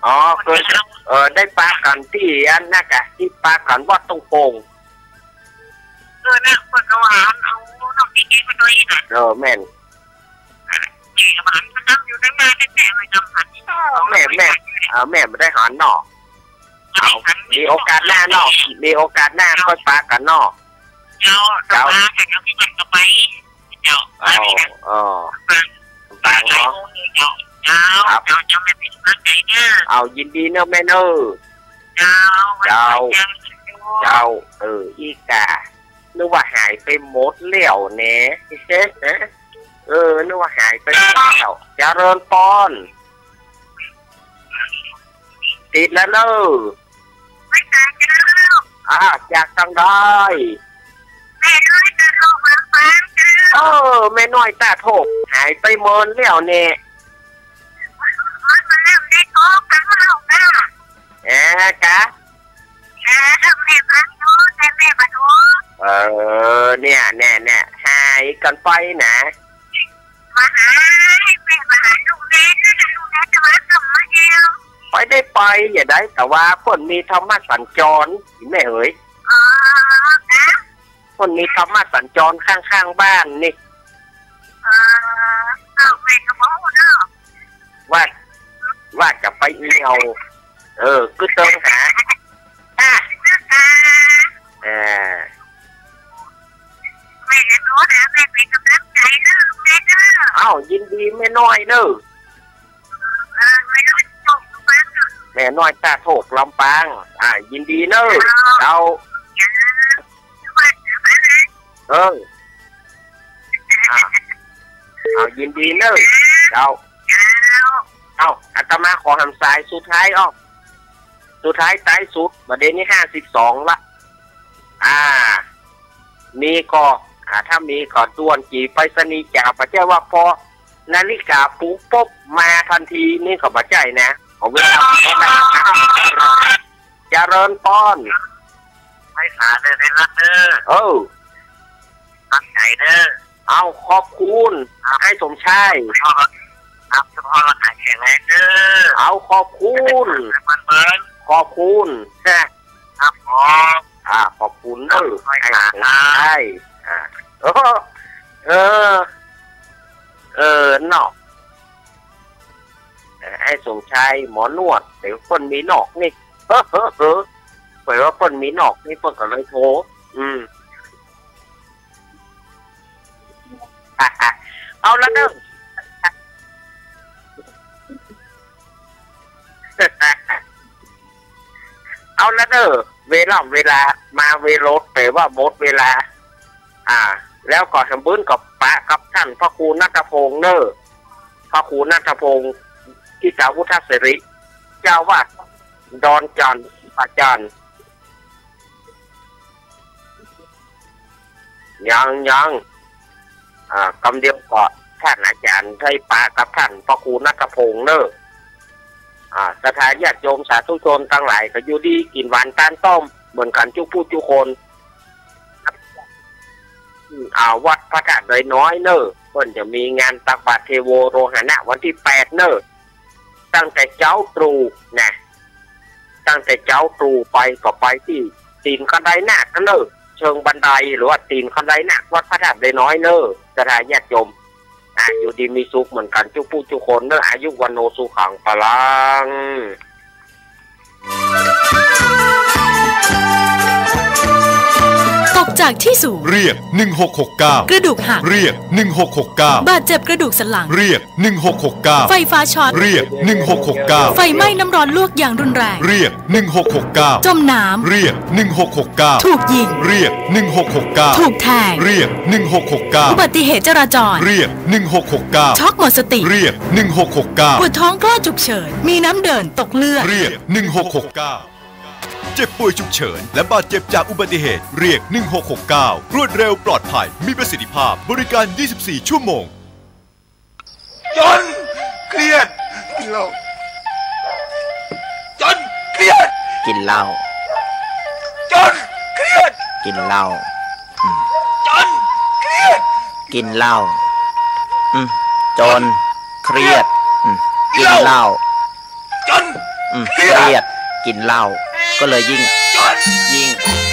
อ๋อ เปิ้น เออ ได้ปะกั๋นตี้อันนั้นกะ ตี้ปะกั๋นวัดตรงโป่ง เออ น่ะ เปิ้นก็ว่าเอาน้องเจเจไปด้วยน่ะ เออ แม่น แม่ก็หันมาตั้งอยู่ตั้งนาน แต่แม่ไม่จำหัน แม่ แม่ เออ แม่บ่ได้หันเนาะ เอา มีโอกาสหน้าเนาะ มีโอกาสหน้าค่อยปะกั๋นเนาะ เจ้า เจ้า เจ้า มาแต่เดี๋ยวพี่วันก็ไป เจ้า อ๋อ มาดีนะ อ๋อ มา บางเนาะ เจ้า เจ้า ครับ เจ้า เจ้า แม่เป๋นกำลังใจ๋เน้อ เอา ยินดีเน้อแม่เน้อ เจ้า เจ้า เจ้า เจ้า เออ อีกา นึกว่าหายไปหมดแล้วแน่ เออ นึกว่าหายไปหมดแล้ว เจริญพร ติดแล้วเน้อ ไม่ตายเจ้า อ่า จากตางใด แม่น้อยตาโทกลำปางเจ้า เออ แม่น้อยตาโทก หายไปเมินแล้วแน่ มันเริ่มได้โทกกันแล้วนะ เออ กะ เออ แม่ฟังอยู่ แต่แม่บ่โทก เออ เนี่ย เนี่ย เนี่ย หายกั๋นไปนะ มาหา แม่มาหาลูกแม่ ลูกแม่จะมาส่งมาเอง ไปได้ไป อย่าได้ แต่ว่าเปิ้นมีธรรมสัญจร แม่เหย อ๋อ นะ เปิ้นมีธรรมสัญจรข้างๆ บ้านนี่ เออ เอา แม่ก็บ่ฮู้เนาะ ว่า ว่าจะไปเอี่ยว เออ คือเติงหา อ่ะ เออ แม่ก็โทรหาแม่เป๋นกำลังใจ๋เน้อ แม่เน้อ เอ้า ยินดีแม่น้อยเน้อ เออ แม่น้อยตาโทกลำปาง อ่า ยินดีเน้อ เจ้า เออ อ่า เอา ยินดีเน้อ เจ้า เอา อาตมาขอหำสายสุดท้ายออก สุดท้ายต๊ายสุด บ่าเดี่ยวนี้ห้าสิบสองละ อ่า มีก่อ อ่า ถ้ามีก่อด่วนจี๋ไปรษณีย์จ๋า บ่ใจ้ว่าปอนาฬิกาปลุกปุ๊บมาตันที นี่ก็บ่ใจ้นะ เอาเวลา เจริญพร ไปหาเด้อ ไปรักเด้อ เออ ตั้งใจ๋เด้อ เอา ขอบคุณ ครับ อ้ายสมชาย ครับ สุขภาพร่างกายแข็งแรงเด้อ เอา ขอบคุณ มันเปิ้น ขอบคุณ ฮะ ครับผม อ่า ขอบคุณเด้อ ครับ อ้ายสมชาย อ่า เออ เออ เออ เนาะ เออ อ้ายสมชายหมอนวด เดี๋ยวเปิ้นมีนอกนี่ เออ เออ เออ เปิ้นว่าเปิ้นมีนอกนี่ เปิ้นก็เลยโทร อืม เอาละเด้อ เอาละเด้อ เวลา เวลา มาเวลา แต่ว่าหมดเวลา อ่า แล้วก็แหมเปิ้นก็ปะกับต้านพระครูณัฐพงษ์เน้อ พระครูณัฐพงษ์ ทิตาวุฒเสรี เจ้าอาวาสดอนจาน อาจ๋ารย์ ยัง ยัง อ่า กำเดียวก็ต้านอาจ๋ารย์ได้ปะกับต้านพระครูณัฐพงษ์เน้อ อ่า ศรัทธาญาติโยมสาธุชนตังหลายก็อยู่ดีกิ๋นหวานตานต้มเหมือนกั๋นจุ๊ผู้จุ๊คน อ่า วัดพระธาตุดอยน้อยเน้อ เปิ้นจะมีงานตักบาตรเทโวโรหณะวันตี้แปดเน้อ ตั้งแต่เจ๊าตรู่นะ ตั้งแต่เจ๊าตรู่ไปก็ไปตี้ตีนกระไดนาคเน้อ เชิงบันได หรือว่าตี๋นคันไดเนี่ย วัดพระธาตุดอยน้อยเน่อ ศรัทธาญาติโยม อ่ะ อยู่ดีมีสุขเหมือนกั๋น จุ๊ผู้จุ๊คนเน่อ อายุ วัณโณ สุขัง พลัง ตกจากที่สูง เรียก หนึ่งหกหกเก้า กระดูกหัก เรียก หนึ่งหกหกเก้า บาดเจ็บกระดูกสันหลัง เรียก หนึ่งหกหกเก้า ไฟฟ้าช็อต เรียก หนึ่งหกหกเก้า ไฟไหม้น้ำร้อนลวกอย่างรุนแรง เรียก หนึ่งหกหกเก้า จมน้ำ เรียก หนึ่งหกหกเก้า ถูกยิง เรียก หนึ่งหกหกเก้า ถูกแทง เรียก หนึ่งหกหกเก้า อุบัติเหตุจราจร เรียก หนึ่งหกหกเก้า ช็อกหมดสติ เรียก หนึ่งหกหกเก้า ปวดท้องคลอดฉุกเฉิน มีน้ำเดิน ตกเลือด เรียก หนึ่งหกหกเก้า เจ็บป่วยฉุกเฉิน และบาดเจ็บจากอุบัติเหตุ เรียก หนึ่งหกหกเก้า รวดเร็ว ปลอดภัย มีประสิทธิภาพ บริการ ยี่สิบสี่ ชั่วโมง จน เครียด กินเหล้า จน เครียด กินเหล้า จน เครียด กินเหล้า อืม จน เครียด กินเหล้า อืม จน เครียด อืม กินเหล้า จน อืม เครียด เครียด กินเหล้า ก็เลยยิ่ง จน ยิ่ง